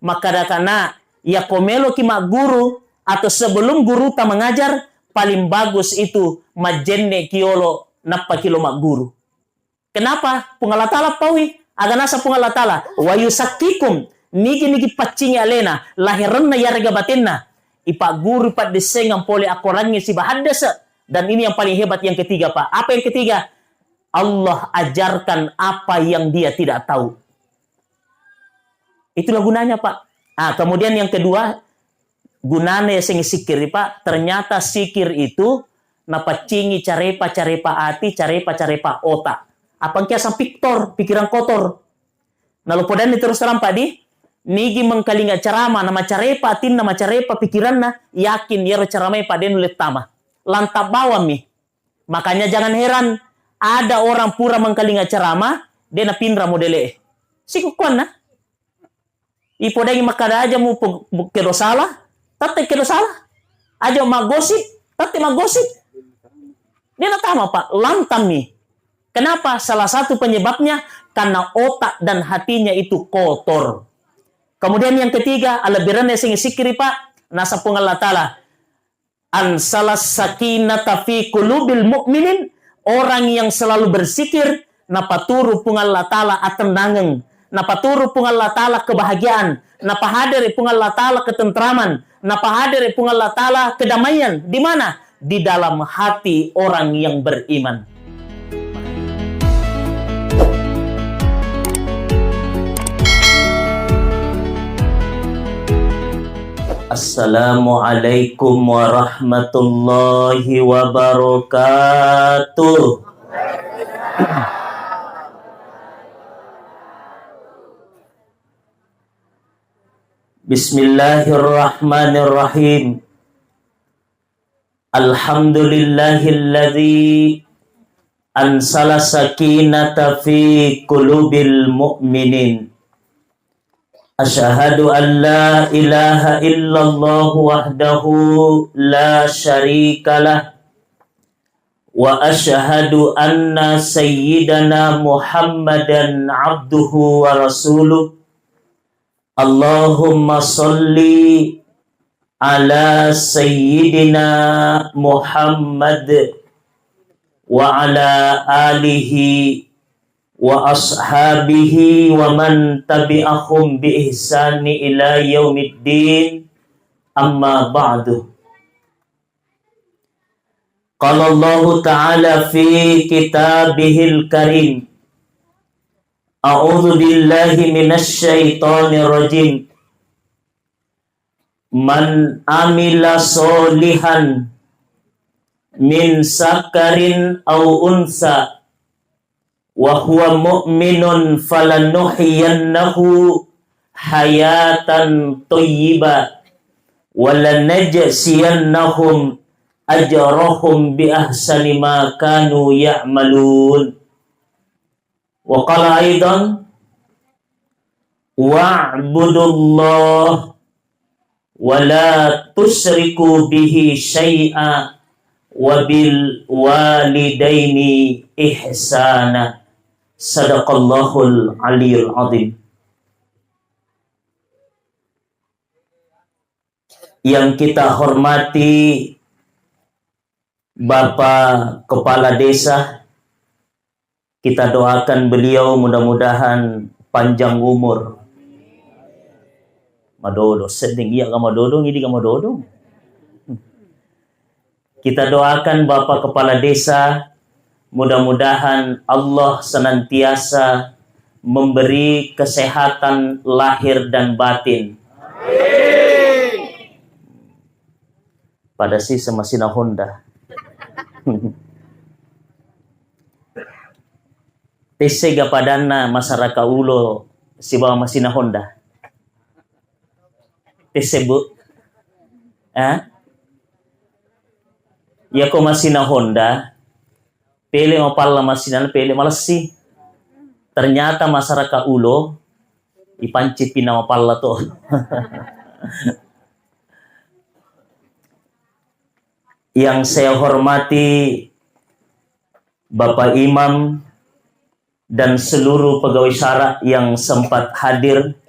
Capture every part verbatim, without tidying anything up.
Makkadakana, yako meloki magguru atau sebelum guruta mengajar, paling bagus itu majjenne kiolo nappa kilo magguru. Kenapa? Puang Allah Ta'ala paui. Aga nasa Puang Allah Ta'ala? Wa yusakkikum, nigi-nigi paccingi alena, laherenna yarega batenna. Ipagguru paddissengang pole akorangnge siba haddese. Dan ini yang paling hebat yang ketiga, Pak. Apa yang ketiga? Allah ajarkan apa yang dia tidak tahu. Itulah gunanya, Pak. Ah, kemudian yang kedua, gunana yasengnge sikir, Pak. Ternyata sikir itu napaccingi carepa-carepa ati, carepa-carepa otak. Apa engka sampai kotor, pikiran kotor. Nalo podanni terus terang, Pak, di nigi mengkalinga ceramah, namacarepa atinna, macarepa pikiranna, yakin yero ceramah, Pak, de nulle tama. Lantap bawammi. Makanya jangan heran, ada orang pura mengkalinga ceramah, de napinra modele. Sikukkuanna. Ipodangi makkada aja mu pe-, bu-, kedo salah, tette kedo salah. Aja maggosip, tette maggosip. Dia natama, Pak, lantammi. Kenapa? Salah satu penyebabnya karena otak dan hatinya itu kotor. Kemudian yang ketiga, alebbirenna sing sikiri, Pak, nasa Puang Allah Ta'ala. Ansalas sakinata fi qulubil mu'minin, orang yang selalu berzikir, napaturu Puang Allah Ta'ala atennangeng, napaturu Puang Allah Ta'ala kebahagiaan, napahadere Puang Allah Ta'ala ketentraman, napahadere Puang Allah Ta'ala kedamaian. Di mana? Di dalam hati orang yang beriman. Assalamualaikum warahmatullahi wabarakatuh. Bismillahirrahmanirrahim. Alhamdulillahilladzi ansala sakinata fi qulubil mu'minin. Asyhadu an la ilaha illallah wahdahu la syarikalah, wa asyhadu anna sayyidana Muhammadan abduhu wa rasuluh. Allahumma shalli ala sayyidina Muhammad wa ala alihi wa ashabihi wa man tabi'ahum bi ihsani ila yaumiddin, amma ba'du. Qala Allahu ta'ala fi kitabihil karim, a'udzu billahi minasy syaithanir rajim. Man amila sholihan min zakarin aw untsa wa huwa mu'minun falanuhyiyannahu hayatan thayyibah wa lanajziyannahum ajrahum bi ahsani ma kanu ya'malun. Wa qala aidan, wa'budullaha wa la tusyriku bihi syai'a wa bil walidaini ihsana. Sadaqallahul aliyul azim. Yang kita hormati Bapak Kepala Desa, kita doakan beliau mudah-mudahan panjang umur. Madodo, sedding iya ga madodo, idi ga madodo. Kita doakan Bapak Kepala Desa, mudah-mudahan Allah senantiasa memberi kesehatan lahir dan batin. Pada si semasina Honda. Tessega padanna masyarakat ulo sibawa masina Honda. Tesse, Bu. Eh? Yako masina Honda, pele mapalla masina, pele malessi. Ternyata masyarakat ulo, ipanci pina mapalla to. Yang saya hormati Bapak Imam dan seluruh pegawai syara yang sempat hadir,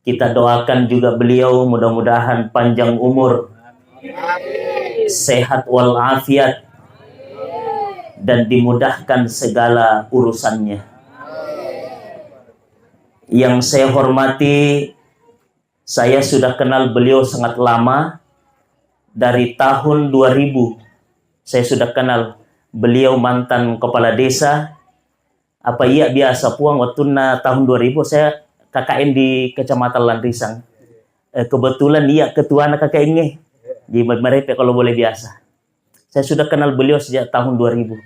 Kita doakan juga beliau mudah-mudahan panjang umur, sehat walafiat, dan dimudahkan segala urusannya. Yang saya hormati, saya sudah kenal beliau sangat lama, dari tahun dua ribu. Saya sudah kenal beliau, mantan kepala desa. Apa iya biasa, Puang, waktunna tahun dua ribu saya K K N di Kecamatan Lanrisang. Eh, kebetulan iya ketuana K K N-nya. Jadi merepek kalau boleh biasa. Saya sudah kenal beliau sejak tahun dua ribu.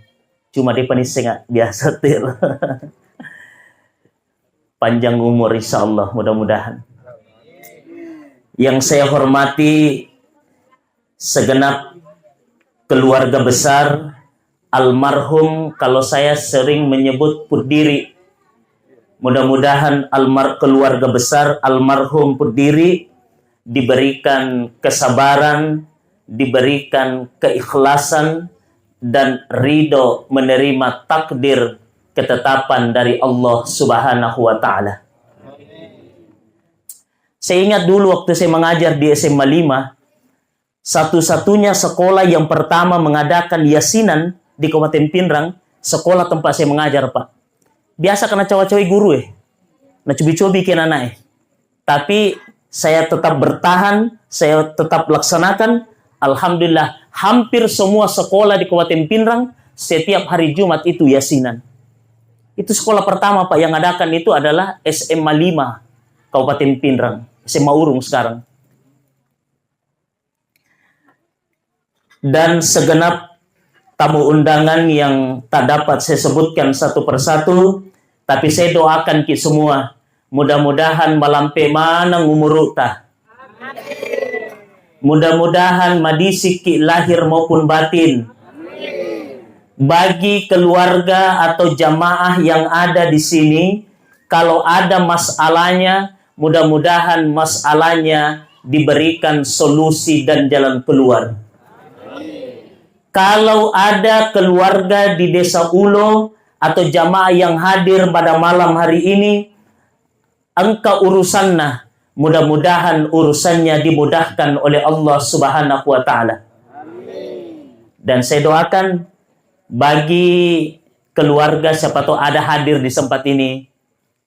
Cuma dia panissenga biasa tuh. Panjang umur, insya Allah, mudah-mudahan. Yang saya hormati segenap keluarga besar almarhum, kalau saya sering menyebut Puddiri. Mudah-mudahan almar-, keluarga besar almarhum Puddiri diberikan kesabaran, diberikan keikhlasan, dan ridho menerima takdir ketetapan dari Allah Subhanahu wa Ta'ala. Saya ingat dulu waktu saya mengajar di S M A lima, satu-satunya sekolah yang pertama mengadakan yasinan di Kabupaten Pinrang, sekolah tempat saya mengajar, Pak. Biasa kena cawa-cawai guru, eh. Nah, cobi-cobi ke anak, eh. Tapi saya tetap bertahan, saya tetap laksanakan. Alhamdulillah, hampir semua sekolah di Kabupaten Pinrang setiap hari Jumat itu yasinan. Itu sekolah pertama, Pak, yang adakan itu adalah S M A lima Kabupaten Pinrang, S M A Urung sekarang. Dan segenap tamu undangan yang tak dapat saya sebutkan satu persatu, tapi saya doakan ki semua, mudah-mudahan malampe maneng umuru'ta. Mudah-mudahan madisiki lahir maupun batin. Bagi keluarga atau jamaah yang ada di sini, kalau ada masalahnya, mudah-mudahan masalahnya diberikan solusi dan jalan keluar. Kalau ada keluarga di Desa Ulo atau jamaah yang hadir pada malam hari ini, engka urusanna, mudah-mudahan urusannya dimudahkan oleh Allah Subhanahu wa Ta'ala. Dan saya doakan bagi keluarga, siapa tahu ada hadir di tempat ini,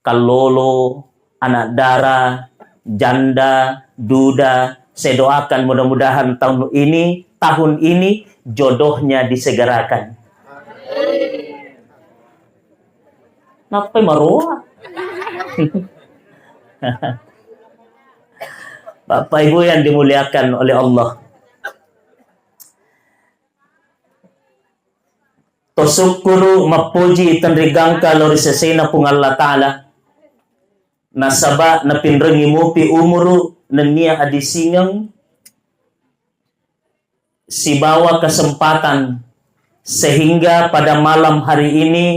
kallolo, anak dara, janda, duda, saya doakan mudah-mudahan tahun ini, tahun ini jodohnya disegerakan. Nappai maroa? Bapak Ibu yang dimuliakan oleh Allah. Tosukkuru mappoji tenrigangka lao ri sesena Puang Allah Ta'ala. Nasaba napinrengi mupi umuru nennia adisingeng sibawa kesempatan, sehingga pada malam hari ini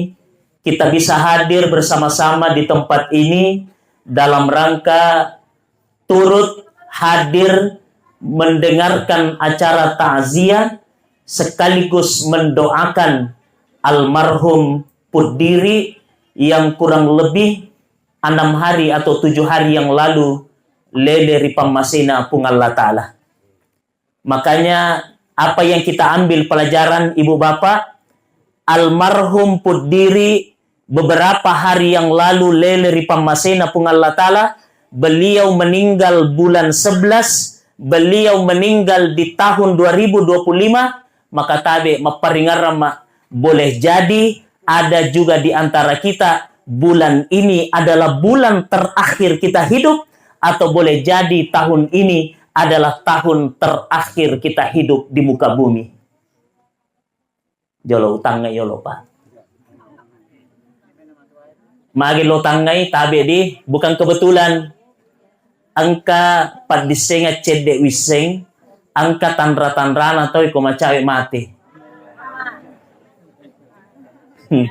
kita bisa hadir bersama-sama di tempat ini dalam rangka turut hadir mendengarkan acara takziah sekaligus mendoakan almarhum Puddiri yang kurang lebih enam hari atau tujuh hari yang lalu lele ri pammasena Puang Allah Ta'ala. Makanya, apa yang kita ambil pelajaran, Ibu Bapak, almarhum Puddiri beberapa hari yang lalu lele ri pammasena Puang Allah Ta'ala, beliau meninggal bulan sebelas, beliau meninggal di tahun dua ribu dua puluh lima, maka tabe mapparingerrang ma, boleh jadi ada juga di antara kita, bulan ini adalah bulan terakhir kita hidup, atau boleh jadi tahun ini adalah tahun terakhir kita hidup di muka bumi. Jolo utangngai yolo, Pak. Magi lo tangngai, tabe di, bukan kebetulan. Engka paddissenga cedde wisseng, engka tanra-tanrana tau ko macawe mate. Hmm.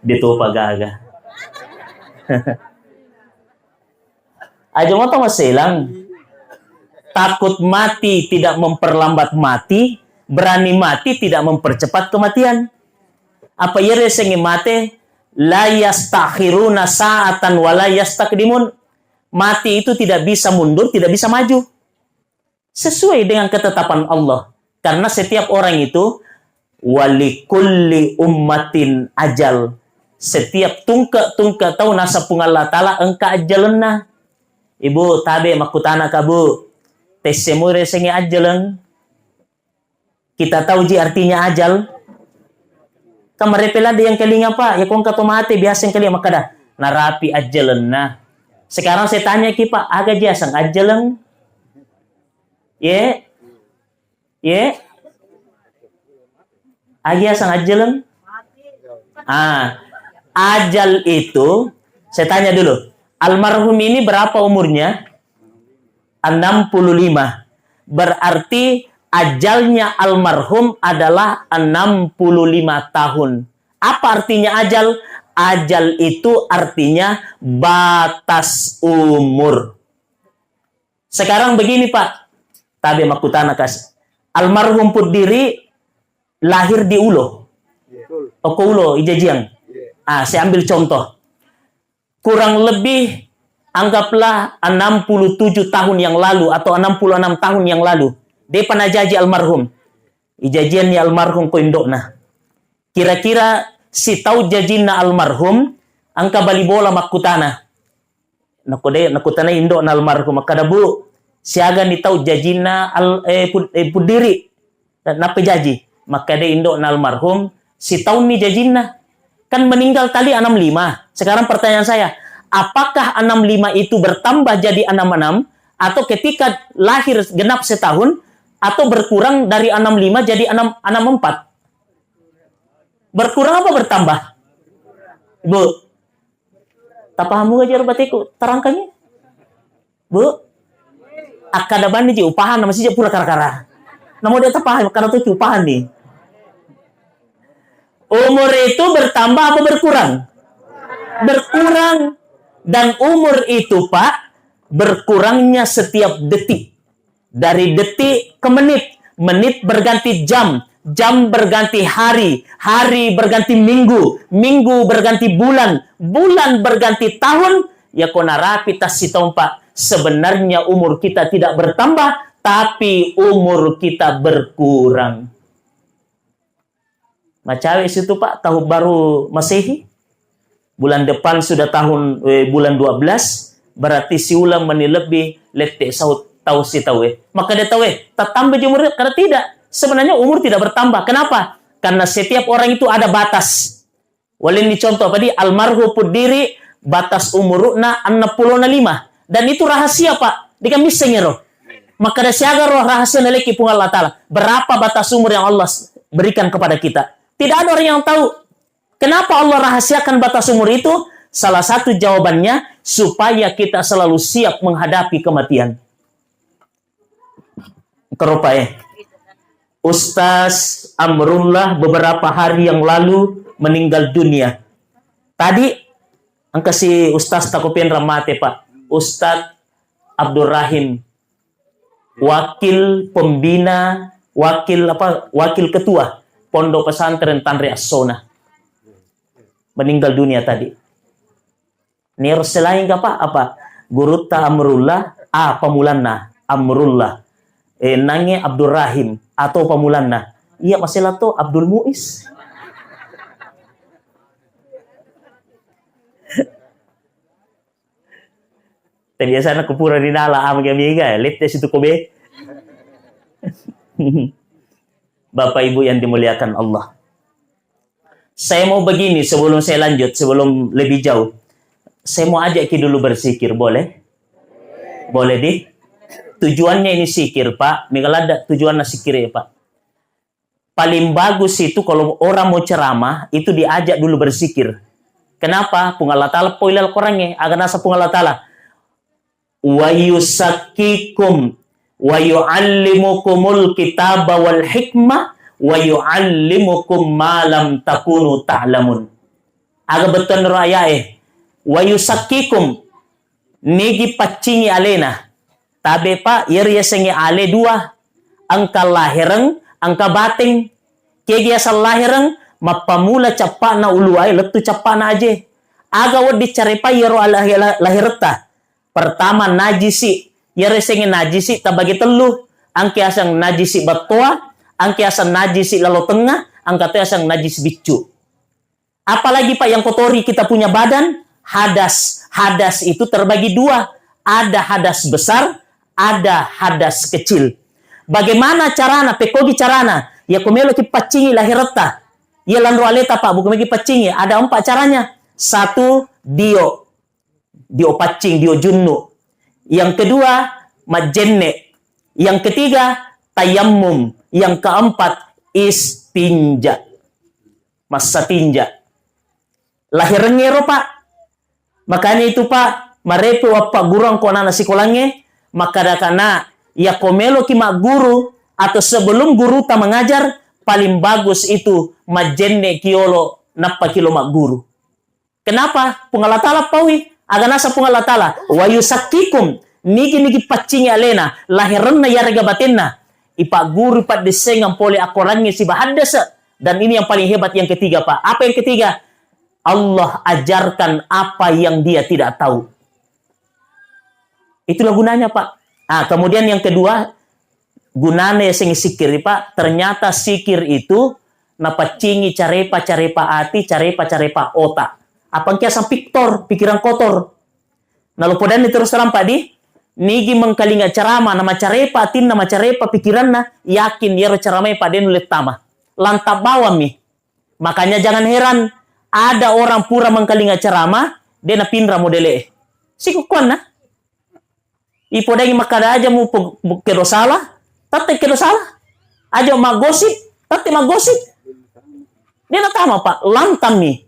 Dia topa gaga. Aja moto maselang. Takut mati tidak memperlambat mati, berani mati tidak mempercepat kematian. Apa iyaro yasengnge mate, la yastakhiruna sa'atan wa la yastaqdimun. Mati itu tidak bisa mundur, tidak bisa maju. Sesuai dengan ketetapan Allah. Karena setiap orang itu, walikulli ummatin ajal. Setiap tungke-tungke tau naseng Puang Allah Ta'ala engka ajjalenna. Ibu, tabe makkutana ka, Bu. Tessemu resengnge ajjaleng. Kita tahu ji artinya ajal? Kan marepe ladde yang kelinga, Pak. Ya, kongka to mate, biasa yang kelinga makkada, "Narapi ajjalenna." Sekarang saya tanya ki, Pak, aga ji aseng ajjaleng? Ye? Ye? Agi aseng ajjaleng? Ah, ajal itu, saya tanya dulu, almarhum ini berapa umurnya? Enam puluh lima. Berarti ajalnya almarhum adalah enam puluh lima tahun. Apa artinya ajal? Ajal itu artinya batas umur. Sekarang begini, Pak. Tabe makkutana kasi. Almarhum Puddiri lahir di Ulo. Okko Ulo, Ijajiang. Ah, saya ambil contoh. Kurang lebih, anggaplah enam puluh tujuh tahun yang lalu atau enam puluh enam tahun yang lalu, depa najaji almarhum. Ijajianni almarhum ko indo'na. Kira-kira sitau jajinna almarhum, engka bali bola makkutana. Nakko de-, nakkutanai indo'na almarhum, makkada, "Bu, siagani tau jajinna al-, eh, Pud-, eh, Puddiri?" Nappa jaji, makkeda indo'na almarhum, "Sitaunni jajinna. Kan meninggal tadi enam lima. Sekarang pertanyaan saya, apakah enam lima itu bertambah jadi enam enam, atau ketika lahir genap setahun, atau berkurang dari enam lima jadi enam, enam empat?" Berkurang apa bertambah? Bu, tapahamu aja batiku? Terangkannya. Bu, akkada bani ji upahan nama sija pura kara-kara. Namo dia tapaham, kada tu upahan nih. Umur itu bertambah apa berkurang? Berkurang. Dan umur itu, Pak, berkurangnya setiap detik. Dari detik ke menit, menit berganti jam, jam berganti hari, hari berganti minggu, minggu berganti bulan, bulan berganti tahun, ya ko narapi tassitompa, sebenarnya umur kita tidak bertambah, tapi umur kita berkurang. Macawe situ, Pak, tahun baru Masehi. Bulan depan sudah tahun, eh, bulan dua belas, berarti siulang meni lebbi lette sau tau sitaue. Maka dia tahu, eh, tatamba je umur, karena tidak. Sebenarnya umur tidak bertambah. Kenapa? Karena setiap orang itu ada batas. Walenni contoh, apa di almarhum Puddiri, batas umurna enam puluh lima. Dan itu rahasia, Pak. Dikamissengi ro. Maka ada siaga roh rahasia naleki Puang Allah Ta'ala. Berapa batas umur yang Allah s-, berikan kepada kita? Tidak ada orang yang tahu. Kenapa Allah rahasiakan batas umur itu? Salah satu jawabannya, supaya kita selalu siap menghadapi kematian. Keropa, eh. Ustaz Amrullah beberapa hari yang lalu meninggal dunia. Tadi, engka si Ustaz takopian ramate, Pak. Ustaz Abdurrahim, wakil pembina, wakil apa, wakil ketua Pondok Pesantren Tanre Assona. Meninggal dunia tadi. Nero selain apa? Apa? Gurutta Amrullah, ah, pamulanna Amrullah. Eh, nange Abdurrahim atau pamulanna. Iya, masela to Abdul Muiz. Te biasana kupura rinala, ah, mega-mega, lette situ kobe. Bapak Ibu yang dimuliakan Allah. Saya mau begini sebelum saya lanjut, sebelum lebih jauh. Saya mau ajak ki dulu bersikir, boleh? Boleh di? Tujuannya ini sikir, Pak. Mega ladda tujuanna sikir ya, Pak. Paling bagus itu kalau orang mau ceramah, itu diajak dulu bersikir. Kenapa? Pung Allah Ta'ala poila Al-Quran ya, aga nasa Pung Allah Ta'ala. Wa yusakkikum wa yu'allimukumul kitaba wal hikmah wa yu'allimukum ma lam takunu ta'lamun. Aga bettuanna ro ayae? Wa yusakkikum, nigi paccingi alena. Tabe, Pak, iyaro yasengnge ale dua, engka lahereng, engka bateng. Kegi asal lahereng? Mappamula cappa'na uluwae, lettu cappa'na aje. Aga wedding carepa iyaro ala-, ala-, lahiretta? Pertama, najisi. Iyaro yasengnge najisi tabagi tellu. Engka yaseng najisi bettoa, engka yaseng najisi lalo tengnga, engka to yaseng najisi biccu. Apalagi, Pak, yang kotori kita punya badan? Hadas. Hadas itu terbagi dua. Ada hadas besar, ada hadas kecil. Bagaimana carana? Pekkogi carana. Ya, ko meloki paccingi lahiretta. Ya, lanro aleta, Pak, bukan lagi paccingi. Ada empat caranya. Satu, dio. Dio paccing, dio junnu. Yang kedua, majjenne. Yang ketiga, tayammum. Yang keempat, istinja. Massatinja. Lahirengngero, Pak. Makanya itu, Pak, marepe wappaggurang ko anak-anak sikolangnge, makkadakana, ya ko meloki magguru atau sebelum guruta mengajar, paling bagus itu majjenne kiolo nappa kilo magguru. Kenapa? Puang Allah Ta'ala paui. Aga nasa Puang Allah Ta'ala, "Wa yusakkikum," nigi-nigi paccingi alena, lahirenna yarega batenna. Ipagguru paddessengang pole akorangnge siba haddese. Dan ini yang paling hebat yang ketiga, Pak. Apa yang ketiga? Allah ajarkan apa yang dia tidak tahu. Itulah gunanya, Pak. Ah, kemudian yang kedua, gunana yasengnge sikiri, Pak. Ternyata sikir itu napaccingi carepa-carepa ati, carepa-carepa otak. Apa engka yaseng piktor, pikiran kotor. Nalo podanni terus terang, Pak, di nigi mengkalinga ceramah, namacarepa atinna, macarepa pikiranna, yakin iyaro ceramah, Pak, de nulle tama. Lantang bawammi. Makanya jangan heran, ada orang pura mengkalinga ceramah, de napinra modele. Sikukkuanna. Ipodangi makkada aja mu pe-, bu-, kedo salah, tette kedo salah. Aja maggosip, tette maggosip. Dia natama, Pak, lantammi.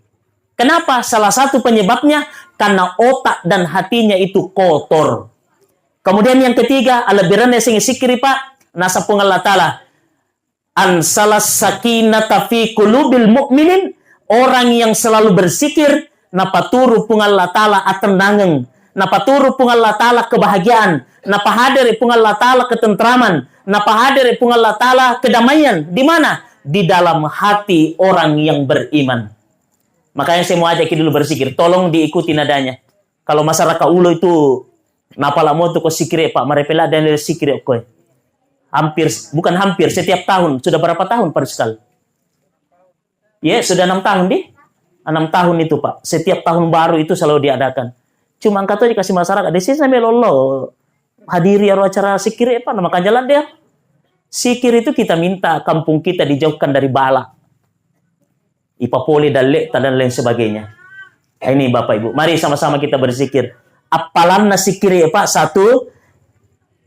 Kenapa? Salah satu penyebabnya karena otak dan hatinya itu kotor. Kemudian yang ketiga, alebbirenna yasengnge sikiri, Pak, nasa Puang Allah Ta'ala. Ansalas sakinata fi qulubil mu'minin, orang yang selalu berzikir, napaturu Puang Allah Ta'ala atennangeng, napaturu Puang Allah Ta'ala kebahagiaan, napahadere Puang Allah Ta'ala ketentraman, napahadere Puang Allah Ta'ala kedamaian. Di mana? Di dalam hati orang yang beriman. Makanya saya mau ajak kita dulu berzikir, tolong diikuti nadanya. Kalau masyarakat Ulo itu, napala moto ko sikire, Pak, marepela dan sikire koe. Hampir, bukan hampir, setiap tahun, sudah berapa tahun, Pak Rizkal? Ya, sudah enam tahun, di? Enam tahun itu, Pak. Setiap tahun baru itu selalu diadakan. Cuma engka to dikasih masyarakat, di sini sampai lolo hadiri aro acara sikire, Pak, nama kajalan dia. Sikir itu kita minta kampung kita dijauhkan dari bala. Ipapole dalle'ta dan lain sebagainya. Ini Bapak Ibu, mari sama-sama kita berzikir. Appalanna sikiri, Pak, satu,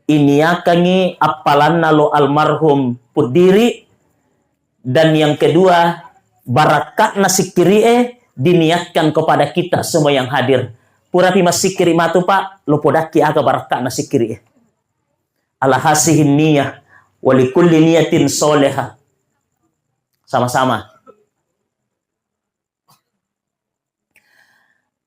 iniakangi appalanna lo almarhum Puddiri, dan yang kedua, barakatna sikiri'e diniatkan kepada kita semua yang hadir. Purapi massikiri matu, Pak, lo podakki aga barakatna sikiri'e. Ala hasihin niyah, walikulli niyatin solehah. Sama-sama.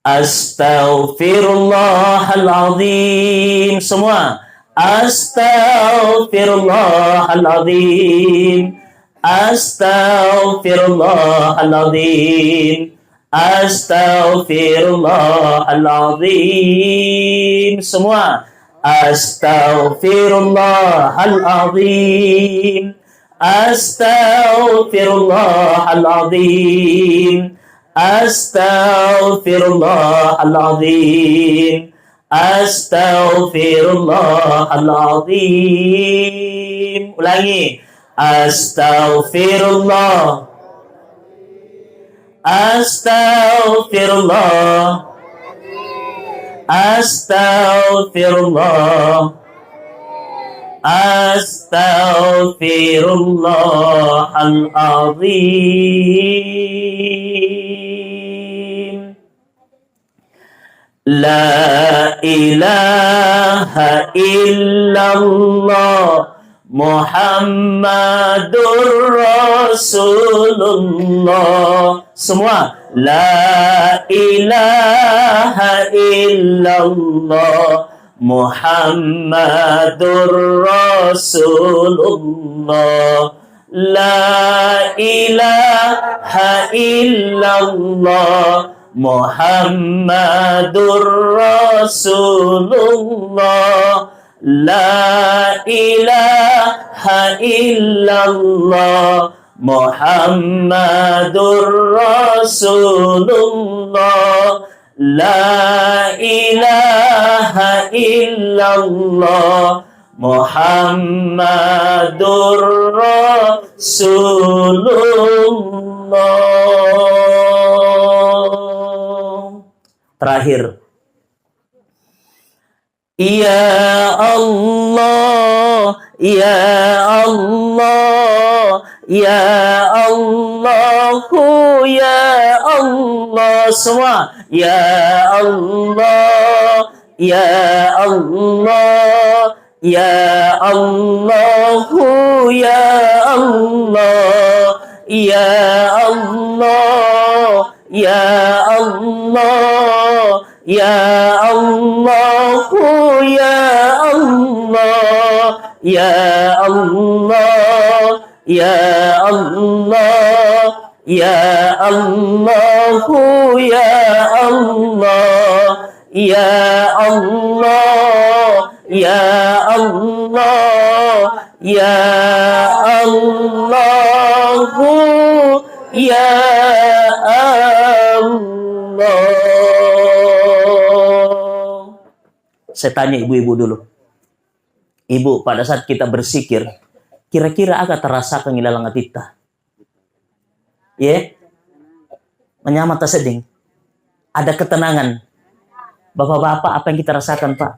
Astaghfirullahaladzim. Semua. Astaghfirullahaladzim. Astaghfirullahaladzim. Astaghfirullahaladzim. Semua. Astaghfirullahaladzim. Astaghfirullahaladzim. Astaghfirullahaladzim. Astaghfirullahaladzim. Ulangi. Astaghfirullah. Astaghfirullah. Astaghfirullah. Astaghfirullahaladzim. La ilaha illallah Muhammadur Rasulullah. Semua. La ilaha illallah Muhammadur Rasulullah. La ilaha illallah Muhammadur Rasulullah. La ilaha illallah Muhammadur Rasulullah. La ilaha illallah Muhammadur Rasulullah. Terakhir. Ya Allah, ya Allah, ya Allahu, ya Allah. Semua. Ya Allah, ya Allah, ya Allahu, ya Allah, ya Allah, ya Allah, ya Allahu, ya Allah, ya Allah, ya Allah, ya Allahu, ya Allah, ya Allah, ya Allah, ya Allahu, ya Allah. Saya tanya ibu-ibu dulu. Ibu, pada saat kita bersikir, kira-kira aga terasakan ilalang atitta? Ye? Manyameng tasedding. Ada ketenangan. Bapak-bapak, apa yang kita rasakan, Pak?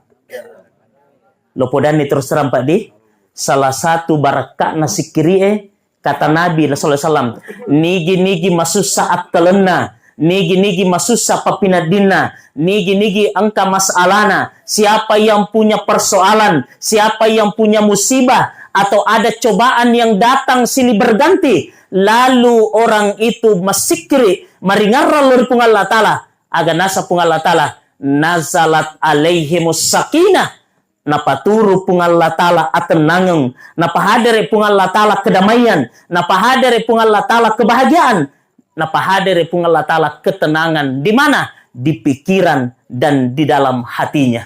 Lo podanni terus terang, Pak, di salah satu barakka'na sikkiri'e, kata Nabi sallallahu alaihi wasallam, nigi-nigi masussa akkalenna, nigi-nigi masussa papinaddinna, nigi-nigi engka masalana, siapa yang punya persoalan, siapa yang punya musibah, atau ada cobaan yang datang silih berganti, lalu orang itu masikkiri, maringarrang lao ri Puang Allah Ta'ala, aga nasa Puang Allah Ta'ala, nazalat alaihimus sakinah, napaturu Puang Allah Ta'ala atennangeng, napahadere Puang Allah Ta'ala kedamaian, napahadere Puang Allah Ta'ala kebahagiaan, napahadere Puang Allah Ta'ala ketenangan. Di mana? Di pikiran dan di dalam hatinya.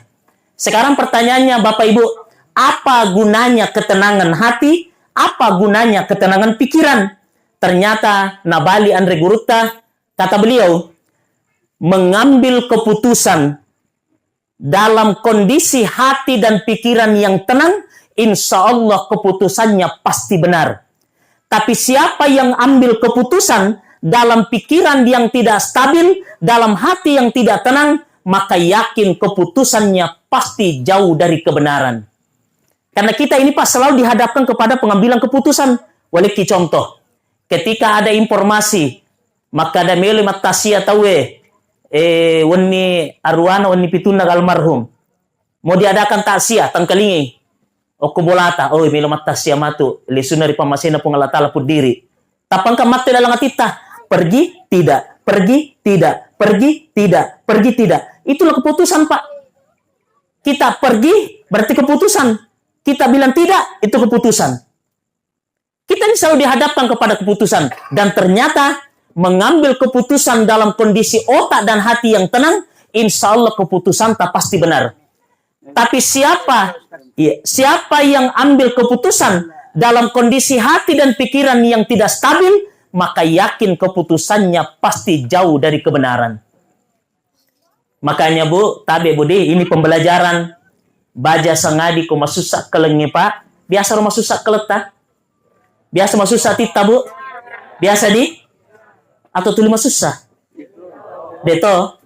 Sekarang pertanyaannya, Bapak Ibu, apa gunanya ketenangan hati? Apa gunanya ketenangan pikiran? Ternyata nabali anre gurutta, kata beliau, mengambil keputusan dalam kondisi hati dan pikiran yang tenang, insya Allah keputusannya pasti benar. Tapi siapa yang ambil keputusan dalam pikiran yang tidak stabil, dalam hati yang tidak tenang, maka yakin keputusannya pasti jauh dari kebenaran. Karena kita ini, Pak, selalu dihadapkan kepada pengambilan keputusan. Walekki contoh, ketika ada informasi, makkada melo mattasia tauwe, eh, wenni aruana, wenni pitunna almarhum. Mau diadakan takziah, tengkalingi. Okko bolata, oh, melo mattasia matu, lisuna ri pammasena Puang Allah Ta'ala puddiri. Tappa engka matto ilalang atitta, pergi, tidak, pergi, tidak, pergi, tidak, pergi, tidak. Itulah keputusan, Pak. Kita pergi, berarti keputusan. Kita bilang tidak, itu keputusan. Kita ini selalu dihadapkan kepada keputusan. Dan ternyata mengambil keputusan dalam kondisi otak dan hati yang tenang, insya Allah keputusan tak pasti benar. Tapi siapa, iya, siapa yang ambil keputusan dalam kondisi hati dan pikiran yang tidak stabil, maka yakin keputusannya pasti jauh dari kebenaran. Makanya, Bu, tabe, Bu, di, ini pembelajaran. Baja sangadi ko masussa kelengnge, Pak. Biasa ro masussa keletta? Biasa masussa titta, Bu? Biasa di? Atau tuli masussa? Deto?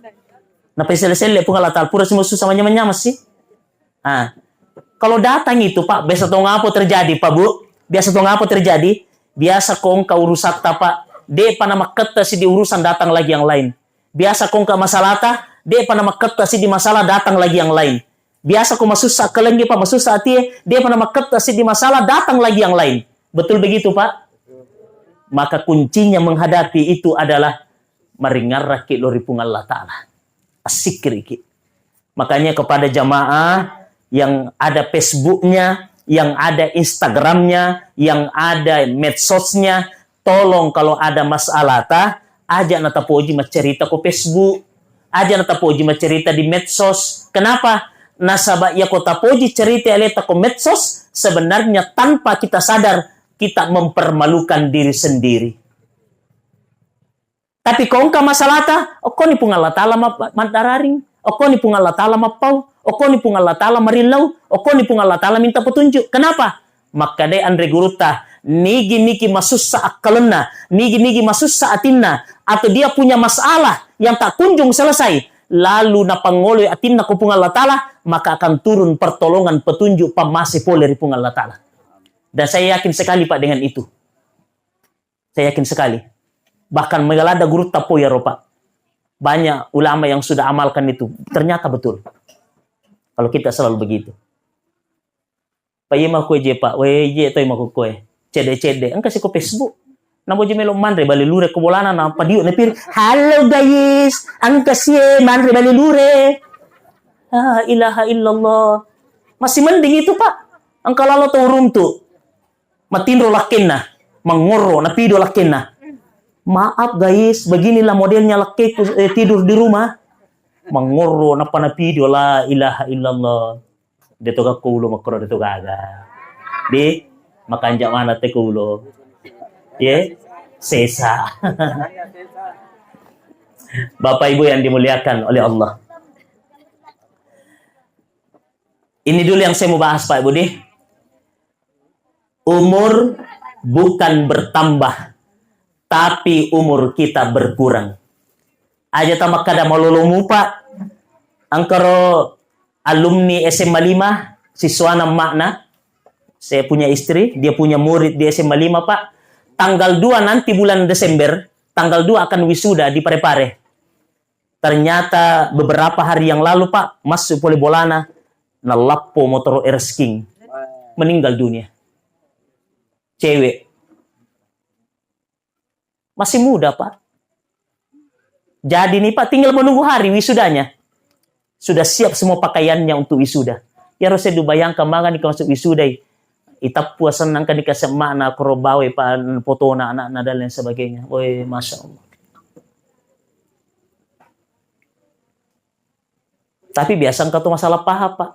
Napa iselle-selle Puang Allah Ta'ala, pura si masussa manyameng-nyameng si? Ah. Kalau datang itu, Pak, biasa tong apa terjadi, Pak, Bu? Biasa tong apa terjadi? Biasa ko engka urusatta, Pak. De'pa namakketta siddi urusan, datang lagi yang lain. Biasa ko engka masalata, de'pa namakketta siddi masalah, datang lagi yang lain. Biasa ko masussa kelengge, Pak, masussa atie, de'pa namakketta siddi masalah, datang lagi yang lain. Betul begitu, Pak? Maka kuncinya menghadapi itu adalah maringarraki lao ri Puang Allah Ta'ala. Assikkiriki. Makanya kepada jamaah yang ada Facebooknya, yang ada Instagramnya, yang ada medsosnya, tolong kalau ada masalah ta, aja natapoji maccerita ko Facebook, aja natapoji maccerita di medsos. Kenapa? Nasaba iya ko tapoji cerita aleta ko medsos, sebenarnya tanpa kita sadar, kita mempermalukan diri sendiri. Tapi ko engka masalata, okkoni Puang Allah Ta'ala ma-, maddararing, okkoni Puang Allah Ta'ala mappau, okkoni Puang Allah Ta'ala marillau, okkoni Puang Allah Ta'ala minta petunjuk. Kenapa? Makkadai anre gurutta, nigi-nigi masussa akkalenna, nigi-nigi masussa atinna, atau dia punya masalah yang tak kunjung selesai, lalu napangoloi atinna ko Puang Allah Ta'ala, maka akan turun pertolongan, petunjuk, pammase pole ri Puang Allah Ta'ala. Dan saya yakin sekali, Pak, dengan itu. Saya yakin sekali. Bahkan mega ladda gurutta po iyaro, Pak. Banyak ulama yang sudah amalkan itu. Ternyata betul. Kalau kita selalu begitu. Pak, iya mako je, Pak. We, je toi mako koe. Cedde-cedde. Engka si ko Facebook. Namo je melo manre bale lure ko bolana, na padio na pir. "Halo guys, engka si e manre bale lure." La ilaha illallah. Masih mending itu, Pak. Engka lalo tau runtu. Matinro lakkenna, mangngorro, napido lakkenna. "Maaf guys, beginilah modelnya lakkeku, eh, tidur di rumah." Mangngorro, nappa napido, la ilaha illallah. Deto gakko ulo makkoro deto gaga. Di, makanja mana te ko ulo. Ye, sesa. Bapak Ibu yang dimuliakan oleh Allah. Ini dulu yang saya mau bahas, Pak Ibu, di. Umur bukan bertambah, tapi umur kita berkurang. Aja tamakkada malolo mupa, engkaro alumni S M A lima, siswana makna, saya punya istri, dia punya murid di S M A lima, Pak. Tanggal dua nanti bulan Desember, tanggal dua akan wisuda di Parepare. Ternyata beberapa hari yang lalu, Pak, masuk pole bolana, nalappo motoro Ersking. Meninggal dunia. Cewek. Masih muda, Pak. Jadi nih, Pak, tinggal menunggu hari wisudanya. Sudah siap semua pakaiannya untuk wisuda. Iyaro seddu bayangkan magani ko masuk wisudai. Itappu asenna engka nikaseng makna koro bawai pa fotona anakna dan lain sebagainya. Woi, Masya Allah. Tapi biasa engka tu masalah paham, Pak.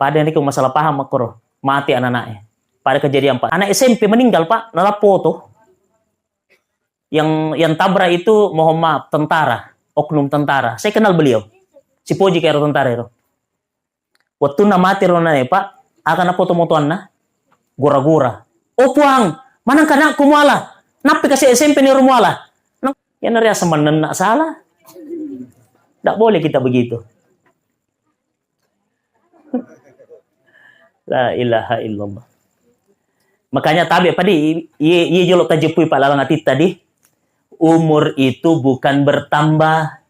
Pada niko masalah paham makkoro. Mati anak-anaknya. Pada kejadian, Pak. Anak S M P meninggal, Pak. Nalappo to. Yang, yang tabrak itu, mohon maaf, tentara. Oknum tentara. Saya kenal beliau. Sipoji kayak tentara itu. Wettunna mate ro nanae, Pak, aga napoto-motoanna? Gora-gora. "Oh, Puang, manengka anakku muala? Nappi kasi S M P ni ro muala?" Nang, iyana riaseng mannenna salah. Ndak boleh kita begitu. La ilaha illallah. Makanya tabe padi, iye, iye jolo tajeppui, Pak, lalang atitta di. Umur itu bukan bertambah,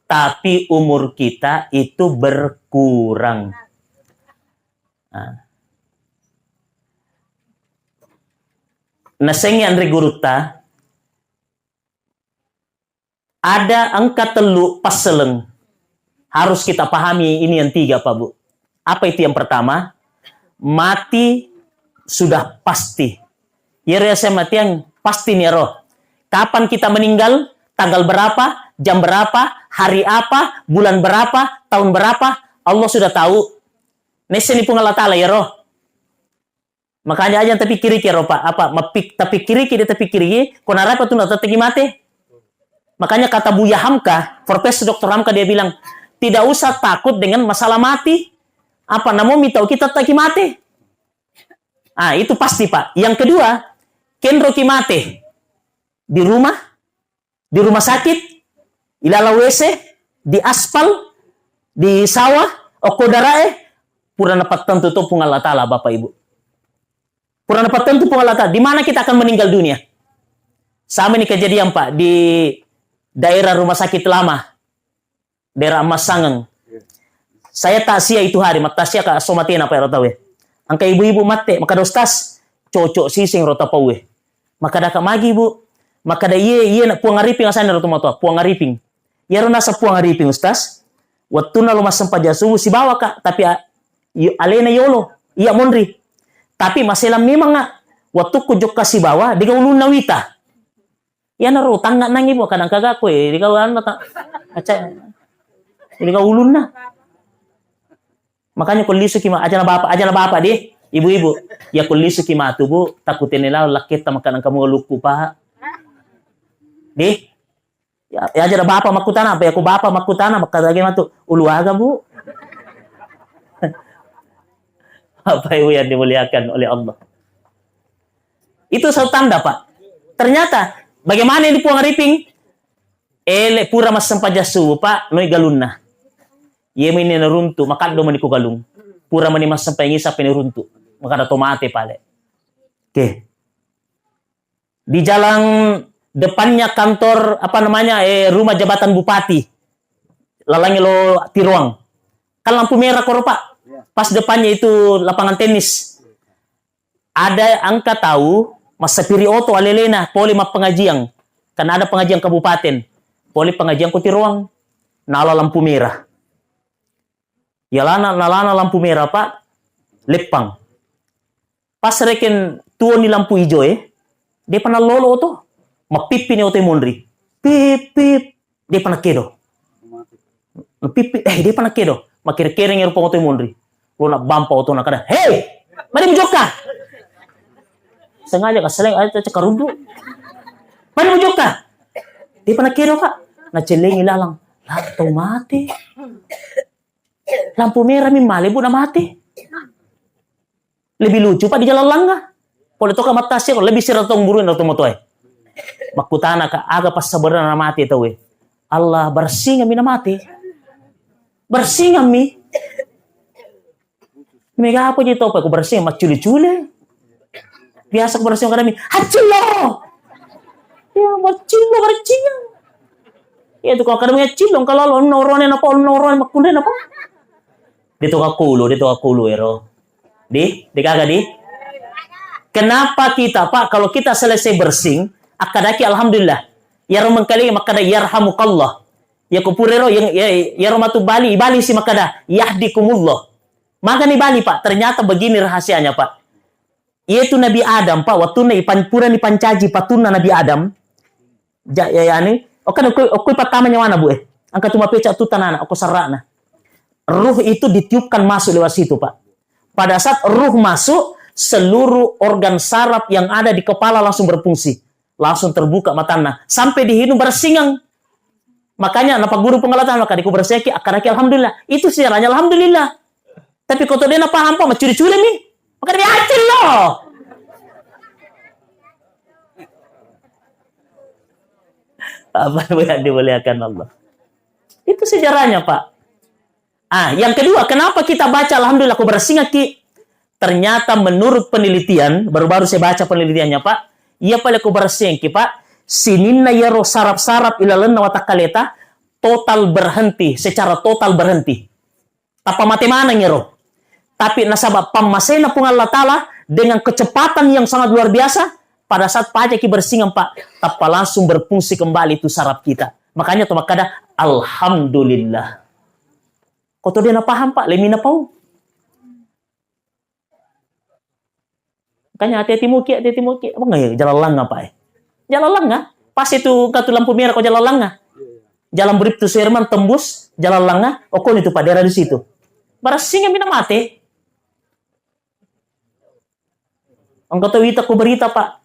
tapi umur kita itu berkurang. Nah. Nasengngi anre gurutta, ada engka tellu passeleng. Harus kita pahami ini yang tiga, Pak Bu. Apa itu yang pertama? Mati sudah pasti. Iyaro yaseng matiang pasti ni ero. Kapan kita meninggal, tanggal berapa, jam berapa, hari apa, bulan berapa, tahun berapa, Allah sudah tahu. Nesseni Puang Allah Ta'ala iyaro. Makanya aja tapikkiriki ero, Pak. Apa, mapik-, tapikkiriki, dia tapikkiriki, ko narapa tu natatteki mate. Makanya kata Buya Hamka, Profesor Doktor Hamka, dia bilang, "Tidak usah takut dengan masalah mati." Apa, namo mitau kita taki mate. Ah, itu pasti, Pak. Yang kedua, kenroki mate di rumah, di rumah sakit, ilalang W C, di aspal, di sawah, okko darae, pura napattentu to Puang Allah Ta'ala, Bapak Ibu. Pura napattentu Puang Allah Ta'ala, di mana kita akan meninggal dunia. Sama ini kejadian, Pak, di daerah rumah sakit lama, daerah Amassangeng. Saya takziah itu hari, mattaksiah ka so matena, Pak, ero tauwe. Engka ibu-ibu matte, makkada, "Ustaz, cocok siseng ro tapauwe." Makkadaka, "Magi, Bu?" Makkada, "Iye, iye, na Puang Arifin asanna ro tomatoa, Puang Arifin." Iyaro naseng Puang Arifin, Ustaz, wettunna lo massempajang subuh sibawa, Kak, tapi a-, i-, alena yolo. Iya monri. Tapi maselang memang, ah, wettukku jokka sibawa, dega ulunna wita. Iyanaro tangnga nangngi, Bu, kadang kagak koe, dega anu ta-, aca-, dega ulunna. Makanya ko lisuki ma-, aja na bapak, aja na bapak deh, ibu-ibu. Ya ko lisuki matu, Bu, takutene lao lakketta makkadang kamu lukku, Pak. Deh. Ya, ya aja na bapak makkutana, apa ya ko bapak makkutana, makkadage matu, "Ulu aga, Bu?" Bapak Ibu yang dimuliakan oleh Allah. Itu satu tanda, Pak. Ternyata, bagaimana ini Puang Arifin? Ele pura massempajang subuh, Pak, noi galunna. Iye meni naruntu, makaddo meni ku galung. Pura meni massempajang isa peni runtu. Makada to mate pale. Oke. Di jalan depannya kantor, apa namanya, eh, rumah jabatan bupati. Lalangi lo Tiroang. Kan lampu merah koro, Pak. Pas depannya itu lapangan tenis. Ada engka tau massapiri oto alelena pole mappengajian. Karena ada pengajian kabupaten. Pole pengajian ko Tiroang. Nala lampu merah. Yalana, nalana lampu merah, Pak. Leppang. Pas rekeng tuoni lampu ijoe, depa nallolo oto. Mappippini oto monri. Pip, pip. Depa nakkedo. Pip, pip. Eh, depa nakkedo. Makkere-kereng ero oto monri. Lo nabbampa oto nakada, "Hei! Mari mujokka!" Sengaja ka seleng, aja cakkaruddu. "Mari mujokka!" Depa nakkedo, Kak. Nacellengi lalang. Lah, tau mate. Lampu merah mi male, Bu, namate. Lebih lucu, Pak, di jalan langa. Pole toka mattasi, lebih sira tong guru na tomatoe. Makkutana ka, aga passabarana namate tauwe? Allah, barsingan mi namate. Barsingan mi. Mega apa ji topa ku barsingan, maccule-cule. Biasa ku barsingan kadami, "Haccillo!" Ya, maccillo, barsingan. Ya, tu kalau kadami haccillo, kalau ono orone napa, ono orone makkunre napa. Di toka kulu, di toka kulu ero. Di, di kagak di? Kenapa kita, Pak, kalau kita selesai bersing, akkadaki alhamdulillah. Yaro mengkali makkada yarhamukallah. Ya kupurero, yang, ya, yaro matu bali, bali si makkada yahdikumullah. Magani bali, Pak. Ternyata begini rahasianya, Pak. Yaitu Nabi Adam, Pak, wattunna ipan-, purani pancaji patunna Nabi Adam, Ja-, ya, ya, anu, okkana okko, okko pattama nyawana, Bu, eh. Engka tu mapecak tu tanana, okko sarra'na. Ruh itu ditiupkan masuk lewat situ, Pak. Pada saat ruh masuk, seluruh organ saraf yang ada di kepala langsung berfungsi. Langsung terbuka matanya. Sampai di hidung barsingang. Makanya, napa guru penggalatan, maka diku berseki, akkaraki alhamdulillah. Itu sejarahnya alhamdulillah. Tapi ko to de' napahang, Pak, maccuri-curi mi. Maka dia acil lo. Apa yang dimuliakan Allah? Itu sejarahnya, Pak. Ah, yang kedua, kenapa kita baca alhamdulillah ko bersingaki? Ternyata menurut penelitian, baru-baru saya baca penelitiannya, Pak, iya pale ko bersingaki, Pak, sininna yaro saraf-saraf ilalenna watakkaleta total berhenti, secara total berhenti. Tappa mate maneng ero. Tapi nasaba pammasena Puang Allah Ta'ala dengan kecepatan yang sangat luar biasa, pada saat pajaki bersingang, Pak, tappa langsung berfungsi kembali itu saraf kita. Makanya tu makkada, "Alhamdulillah." Ko to de' napahang, Pak, lemi napau. Makanya hati-hati muki, hati-hati muki. Apa nggak ya? Jalan langa, Pak, eh. Jalan langa. Pas itu katu lampu merah ko jalan langa. Jalan Briptu Suherman tembus jalan langa. Oh, ko itu, Pak, daerah di situ. Barasing kami na mate. Engka to wita ko berita, Pak.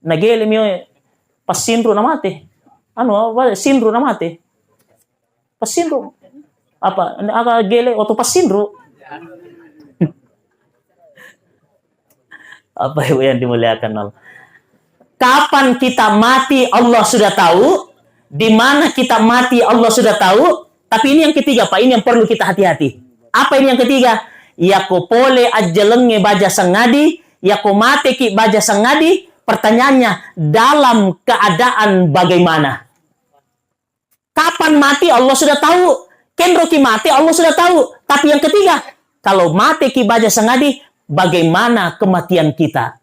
Nagele mi, eh, passinru na mate. Anu, apa, sinru na mate. Passinru. Apa, aga gele oto passinru. Apa Ibu yang dimuliakan Allah? Kapan kita mati, Allah sudah tahu. Di mana kita mati, Allah sudah tahu. Tapi ini yang ketiga, Pak, ini yang perlu kita hati-hati. Apa ini yang ketiga? Yako pole ajjalengnge baja sangadi, yako mateki baja sangadi, pertanyaannya, dalam keadaan bagaimana? Kapan mati, Allah sudah tahu. Kenroki mati, Allah sudah tahu. Tapi yang ketiga, kalau mateki baja sangadi, bagaimana kematian kita?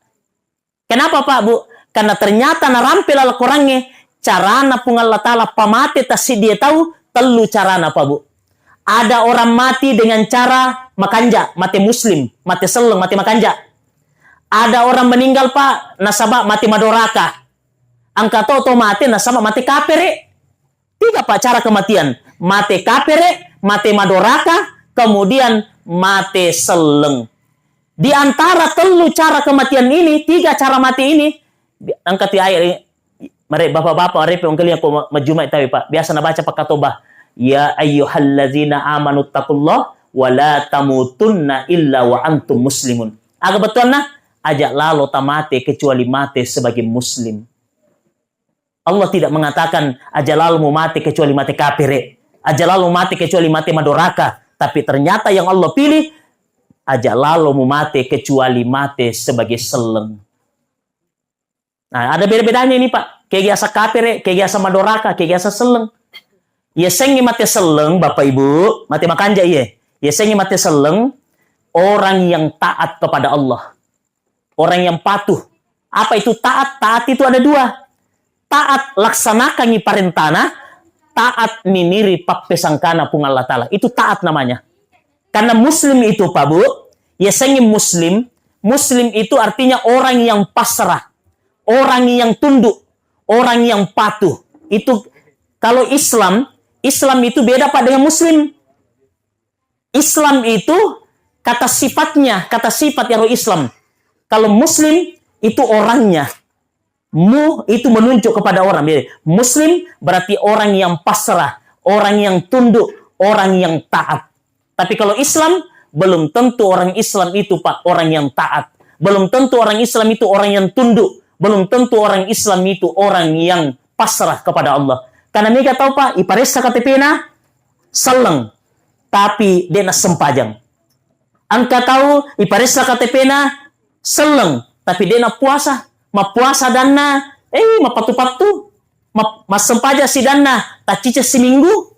Kenapa, Pak, Bu? Karena ternyata narampe laleng Korangnge, carana Puang Allah Ta'ala pamate tassiddie tau, tellu carana, Pak, Bu. Ada orang mati dengan cara makanja, mate muslim, mate selleng, mate makanja. Ada orang meninggal, Pak, nasaba mate madoraka. Engka to, to mate nasaba mate kapere. Tiga, Pak, cara kematian. Mate kapere, mate madoraka, kemudian mate selleng. Di antara tellu cara kematian ini, tiga cara mati ini, bi-, engka tu ayat ini, mare, bapak-bapak, mare, pe, engka liang ko ma-, majjuma tawi, Pak. Biasa nabaca pakkatoba, "Ya ayyuhallazina amanu taqullah wa la tamutunna illa wa antum muslimun." Aga bettuanna? Aja lalo tamate kecuali mate sebagai muslim. Allah tidak mengatakan, "Aja lalo mu mate kecuali mate kapere, aja lalo mate kecuali mate madoraka." Tapi ternyata yang Allah pilih, "Aja lalo mu mate kecuali mate sebagai selleng." Nah, ada beda-bedanya ini, Pak. Kegiasa kapere, kegiasa madoraka, kegiasa selleng. Yasengnge mate selleng, Bapak Ibu, mate makanja iye. Yasengnge mate selleng, orang yang taat kepada Allah. Orang yang patuh. Apa itu taat? Taat itu ada dua. Taat laksanakangi parentana, taat miniri pappesangkana Puang Allah Ta'ala. Itu taat namanya. Karena muslim itu, Pak Bu, yasengnge muslim, muslim itu artinya orang yang pasrah, orang yang tunduk, orang yang patuh. Itu kalau Islam, Islam itu beda, Pak, dengan muslim. Islam itu kata sifatnya, kata sifat yaro Islam. Kalau muslim itu orangnya. Mu itu menunjuk kepada orang. Jadi, muslim berarti orang yang pasrah, orang yang tunduk, orang yang taat. Tapi kalau Islam, belum tentu orang Islam itu, Pak, orang yang taat. Belum tentu orang Islam itu orang yang tunduk. Belum tentu orang Islam itu orang yang pasrah kepada Allah. Karena mega tau, Pak, iparessa K T P-na, selleng, tapi de' nassempajang. Engka tau iparessa K T P-na, selleng, tapi de' nappuasa. Mappuasa danna, eh, mapattu-pattu. Ma-, massempajang sidanna, tacciceng siminggu.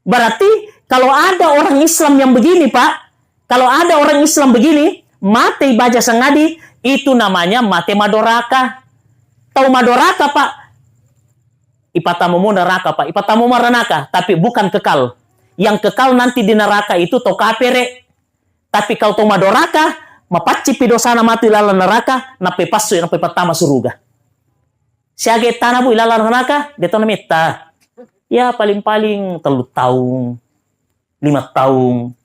Berarti, kalau ada orang Islam yang begini, Pak, kalau ada orang Islam begini, mate ibaja sangadi, itu namanya mate madoraka. Tau madoraka, Pak, ipatamomo neraka, Pak. Ipatamomo neraka, tapi bukan kekal. Yang kekal nanti di neraka itu to kapere. Tapi kau to madoraka, mapaccipi dosana matu ilalang neraka, nappai passu, nappai pattama suruga. Siaga ettana, Bu, ilalang neraka, de' to nametta. Ya, paling-paling tellu taung, lima taung.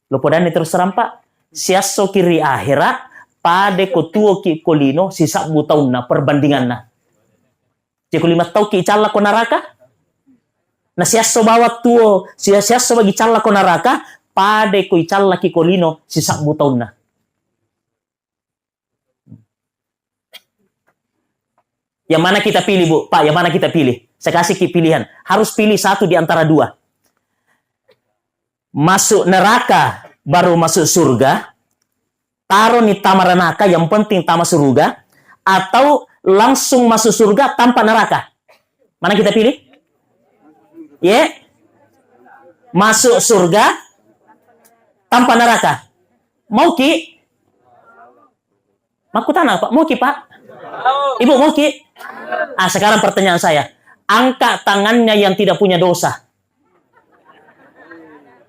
Lo podanni terus terang, Pak. Siassoki ri ahera, pada ko tuoki ko lino, sisabbu taunna perbandinganna. Ceko lima tauki icalla ko naraka? Na siasso bawang tuo, sia-, siasso bagi calla ko naraka, pada ko icallaki ko lino, sisabbu taunna. Yang mana kita pilih, Bu? Pak, yang mana kita pilih? Saya kasih ki pilihan. Harus pilih satu di antara dua. Masuk neraka, baru masuk surga. Taroni tama neraka, yang penting tama surga. Atau langsung masuk surga tanpa neraka. Mana kita pilih? Ye? Masuk surga tanpa neraka. Mau ki? Makkutana, Pak, mau ki, Pak? Ibu, mau ki? Ah, sekarang pertanyaan saya. Angkat tangannya yang tidak punya dosa.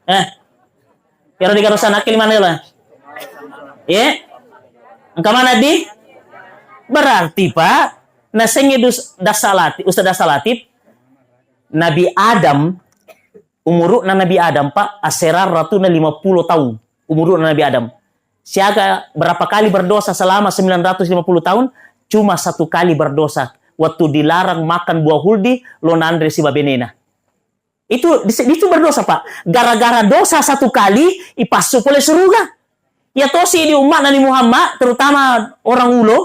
Eh, ero digarusan akil mana lah? Ye? Engka mana di? Berarti, Pak, nasengi dus-, Dasa Latif, Ustaz Dasa Latif, Nabi Adam, umuru'na Nabi Adam, Pak, aserang ratuna lima puluh tahun. Umuru'na Nabi Adam. Siaga berapa kali berdosa selama sembilan ratus lima puluh tahun? Cuma satu kali berdosa. Waktu dilarang makan buah huldi, lo nanre sibabenena. Itu, itu berdosa, Pak. Gara-gara dosa satu kali, ipassu pole suruga. Ya tosi di umma'na Nabi Muhammad, terutama orang ulo,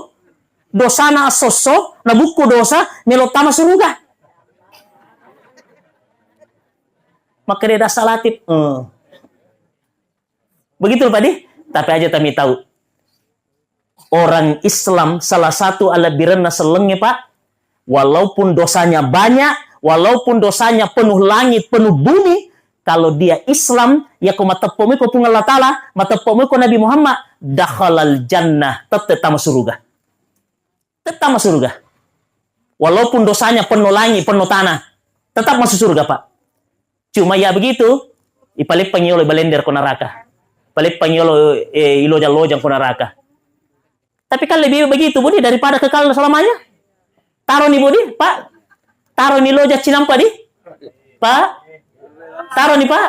dosana assosso, nabukku dosa, melo tama suruga. Makkeda Dasa Latif, eh. Begitu, Pak, di? Tapi aja tami tahu. Orang Islam salah satu alebbirenna sellengnge, Pak, walaupun dosanya banyak, walaupun dosanya penuh langit, penuh bumi, kalau dia Islam, ya ko mateppo mui ko Puang Allah Ta'ala, mateppo mui ko Nabi Muhammad, dakhalal jannah, tette tama suruga. Tetap masuk surga. Walaupun dosanya penuh langit, penuh tanah, tetap masuk surga, Pak. Cuma ya begitu, ipaleppangi yolo ibalender ko neraka. Paleppangi yolo, eh, ilojang-lojang ko neraka. Tapi kan lebih begitu, Budi, daripada kekal selamanya. Taroni, Budi, Pak. Taroni loja cinampa di. Pak. Taroni, Pak.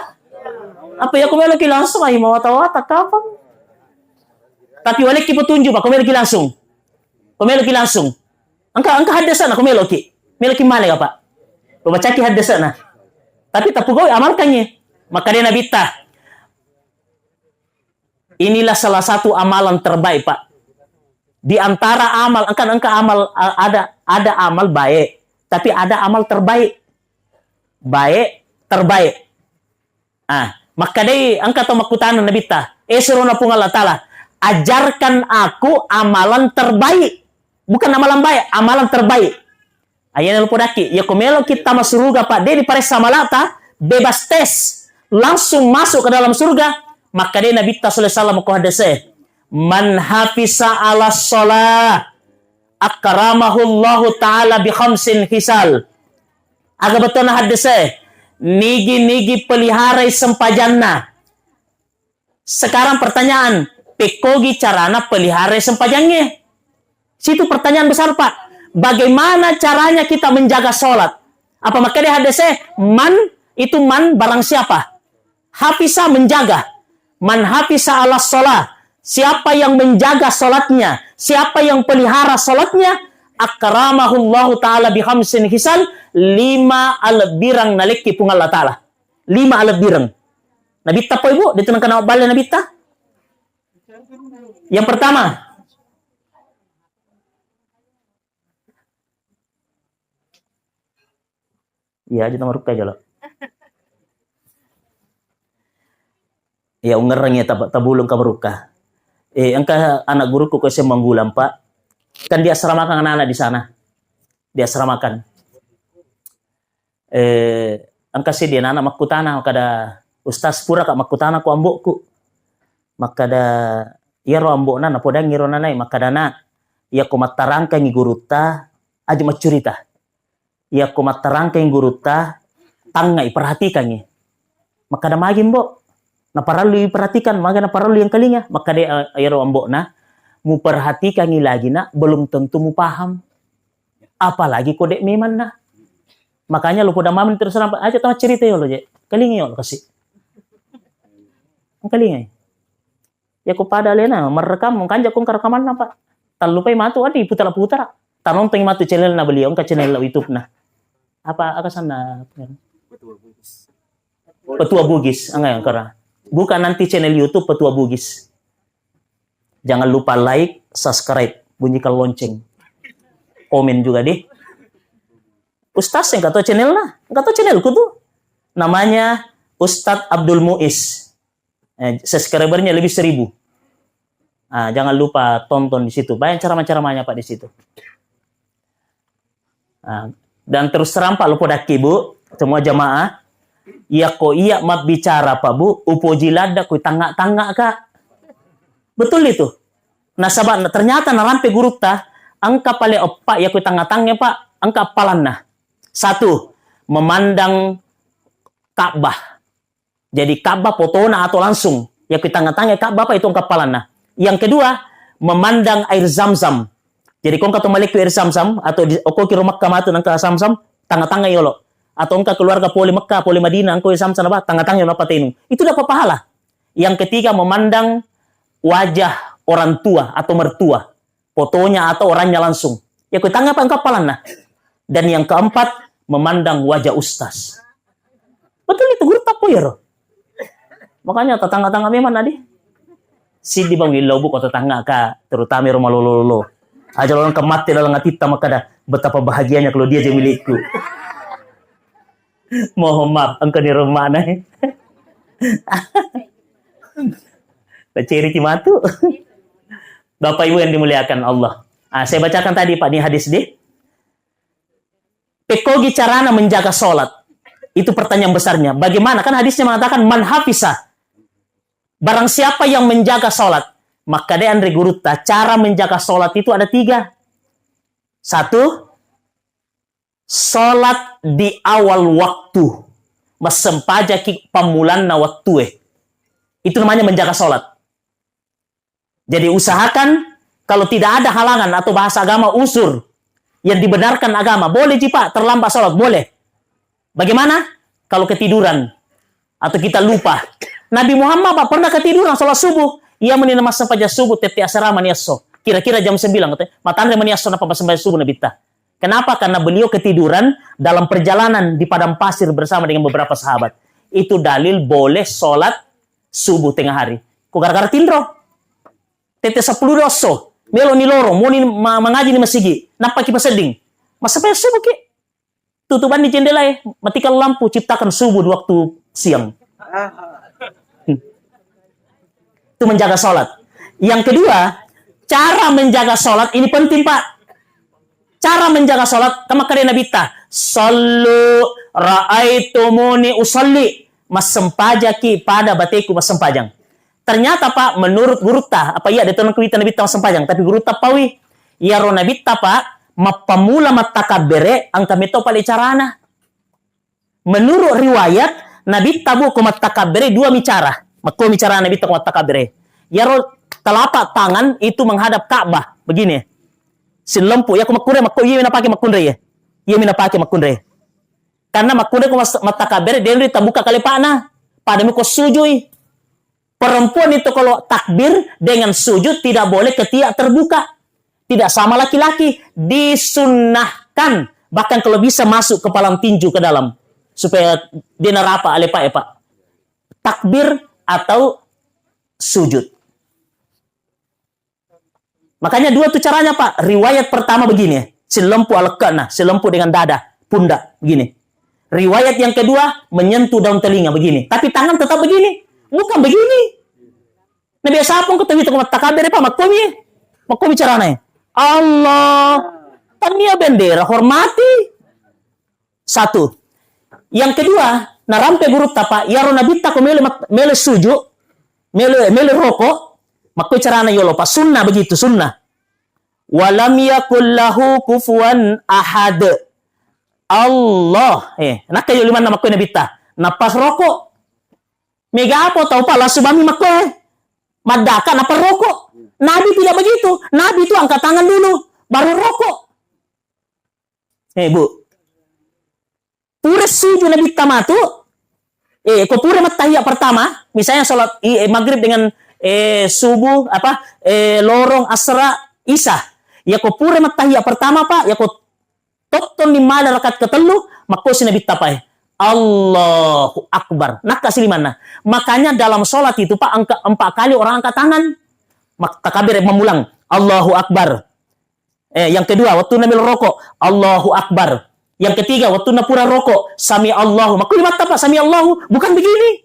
Apa ya, ko meloki langsung, ai, mawata-wata kapang. Tapi walekki petunjuk, Pak, ko meloki langsung. Ko meloki langsung. Engka, engka haddesana, ko meloki. Meloki mana ya, Pak? Ko bacaki haddesana. Tapi tapugau, amalkannya. Maka dia Nabi ta. Inilah salah satu amalan terbaik, Pak. Di antara amal, engka, engka amal, a-, ada, ada amal baik, tapi ada amal terbaik. Baik, terbaik. Ah, makkedai engka tau makkutana Nabitta, "Eh, surona Puang Allah Ta'ala, ajarkan aku amalan terbaik." Bukan amalan baik, amalan terbaik. Ayana lu podakki, ya ko meloki tama suruga, Pak, de diparessa malata, bebas tes, langsung masuk ke dalam surga. Maka de Nabitta sallallahu alaihi wasallam ko hadese, "Man hafisa ala shalah, akramahullahu ta'ala bi khamsin khisal." Aga betona hadese, nigi-nigi peliharai sempajanna. Sekarang pertanyaan, pekkogi carana pelihara sempajangnge? Situ pertanyaan besar, Pak. Bagaimana caranya kita menjaga sholat? Apa makkeda hadese, man, itu man barang siapa? Hafisa, menjaga. Man hafisa ala sholat. Siapa yang menjaga sholatnya, siapa yang pelihara sholatnya, akramahullahu ta'ala bi khamsin khisal, lima alebbirang nalekki Puang Allah Ta'ala. Lima alebbirang. Nabitta poi, Bu, de tu nengka naballe Nabitta. Yang pertama. Iya, aja tamarukka jolo. Iya, ungerreng ya tab-, tabulung kamarukka. Eh, engka anak guruku ko S M A Manggulang, Pak. Kan diasramakan anak-anak di sana. Diasramakan. Eh, engka siddi anak makkutana, makkada, "Ustaz, puraka makkutana ko ambo'ku?" Makkada, "Iyaro ambo'na napodangngi ro nanai," makkada, "Nak, iyako mattarangkangi gurutta, aja maccurita. Iyako mattarangkangi gurutta, tangngai, perhatikangi." Makkada, "Magi, Mbo'?" "Naparallu iperhatikan, maga naparallu yengkalinga?" Makkada, eh, iyaro ambo'na, "Muperhatikangi lagi, Nak, belum tentu mupaham. Apalagi ko de' memang na." Makanya lu poda mami terus nampa, aja tama cerita yolo je. Kalingi yolo kasi. Kalingi. Iyako pada alena, merekam, kanja ko engka rekamanna, Pak. Tallupai matu, adi, putara-putara. Tanontongi matu channel na beliau, engka channel YouTube na. Apa, aga sanna? Petua Bugis, enggak yang kera. Buka nanti channel YouTube Petua Bugis. Jangan lupa like, subscribe, bunyikan lonceng. Komen juga deh. Ustaz yang kata channelnya, kata channelku tuh. Namanya Ustadz Abdul Muiz. Eh, subscribernya lebih seribu. Ah, jangan lupa tonton di situ. Banyak ceramah-ceramahnya, Pak, di situ. Ah, dan terus terang, Pak, lu podakki, Bu, semua jamaah, iyako iya mabbicara, Pak, Bu, upoji ladda ku tangnga-tangnga, Kak. Betul itu. Nasaba na-, ternyata narampe gurutta, engka pale eppa iya ku tangnga-tangnga, Pak, engka appalanna. Satu, memandang Ka'bah. Jadi Ka'bah fotona atau langsung. Ya, ku tangnga-tangnga Ka'bah apa itu engkappalanna. Yang kedua, memandang air Zam-Zam. Jadi ko engka to malekku air Zam-Zam atau di, okko ki ro Mekka matu nengka Zam-Zam, tangnga-tangnga yolo. Atau engka keluarga pole Mekka, pole Madinah, engka air Zam-Zam apa, tangnga-tangnga yolo apa tenung. Itu dapat pahala. Yang ketiga, memandang wajah orang tua atau mertua. Fotonya atau orangnya langsung. Ya, ku tangnga apa engkappalanna. Dan yang keempat, memandang wajah ustaz. Betul itu, guru tappo iyaro. Makanya tatangga-tangga memang nadi. Siddi bang illau buko tatangga ka, terutama ro malolo-lolo. Aja lo engka mate dalam atitta makkada, "Betapa bahagianya kalau dia jadi milikku." Mohon maaf, engka ni remana. Taceriki matu. Bapak Ibu yang dimuliakan Allah. Ah, saya bacakan tadi, Pak, ini hadis deh. Pekkogi carana menjaga sholat? Itu pertanyaan besarnya. Bagaimana? Kan hadisnya mengatakan, "Man hafisa." Barang siapa yang menjaga sholat. Maka deh, Andre Gurutta, cara menjaga sholat itu ada tiga. Satu, sholat di awal waktu. Massempajaki pammulanna wettue. Itu namanya menjaga sholat. Jadi usahakan kalau tidak ada halangan atau bahasa agama uzur yang dibenarkan agama, boleh ji, Pak, terlambat sholat, boleh. Bagaimana? Kalau ketiduran atau kita lupa. Nabi Muhammad, Pak, pernah ketiduran sholat subuh. Ia meni massempajang subuh, tette asera mani esso. Kira-kira jam sembilan, katanya, matanre mani esso, napa massempajang subuh Nabitta. Kenapa? Karena beliau ketiduran dalam perjalanan di padang pasir bersama dengan beberapa sahabat. Itu dalil boleh sholat subuh tengah hari. Ko gara-gara tinro. Tette seppulo esso. Melo ni lorong, moni ma-, mangaji ni masigi. Nappa ki pasedding. Massempajang subuh ki. Tutup banni jendelae, matikan lampu, ciptakan subuh di waktu siang. Itu menjaga sholat. Yang kedua, cara menjaga sholat ini penting, Pak. Cara menjaga sholat, kama kade Nabitta, "Sallu ra'aitumuni usalli." Massempajaki pada bateku massempajang. Ternyata, Pak, menurut gurutta, apa iya, de' tona kuita Nabitta massempajang, tapi gurutta paui, iyaro Nabitta, Pak, mappammula mattakabbere, engka metto pale carana. Menurut riwayat, Nabitta, Bu, ko mattakabbere dua mi cara. Makko mi cara Nabitta ko mattakabbere. Iyaro telapak tangan itu menghadap Ka'bah, begini. Sillempu, ya ko makkunrai, makko iya mi napake makkunrai, ya. Iya mi napake makkunrai. Karena makkunrai ko mas-, mattakabbere, de' ri tabuka kalepana. Pada mi ko sujui. Perempuan itu kalau takbir dengan sujud tidak boleh ketiak terbuka. Tidak sama laki-laki. Disunnahkan. Bahkan kalau bisa masuk kepala tinju ke dalam. Supaya de' narapa alepa, ya, Pak. Takbir atau sujud. Makanya dua tuh caranya, Pak. Riwayat pertama begini, silempu alekke'na, silempu dengan dada, pundak, begini. Riwayat yang kedua, menyentuh daun telinga, begini. Tapi tangan tetap begini. Bukan begini. Nah, biasa pun ketahui toko mattakabbere, Pak, makkomi. Makkomi carana. Allah. Tania bendera, hormati. Satu. Yang kedua, narampe gurutta, Pak, iyaro Nabitta ko mele mat-, mele suju, mele, mele roko, makkoi carana yolo, Pak, sunnah begitu, sunnah. "Walam yakul lahu kufuwan ahad." Allah, eh, nakka yo limanna makkoi Nabitta, nappas roko. Mega apa tau, Pak, langsung bami makkoi, eh. Maddaka nappa roko. Nabi tidak begitu. Nabi itu angkat tangan dulu, baru roko. Eh, Bu. Pura suju Nabitta matu, eh, ko pura mattahiyat pertama, misalnya salat i-, eh, maghrib dengan, eh, subuh, apa, eh, lorong, asra, isya. Ya ko pura mattahiyat pertama, Pak, ya ko tottonni mala rakaat ketellu, makkosi Nabitta, Pak, eh. Allahu Akbar. Nakka silimanna. Makanya dalam salat itu, Pak, angka-, empat kali orang angkat tangan. Mak-, takabir, mamulang. Allahu Akbar. Eh, yang kedua, wettunna melo roko, Allahu Akbar. Yang ketiga, wettunna pura roko, sami Allahu. Makku limatta, Pak, sami Allahu. Bukan begini.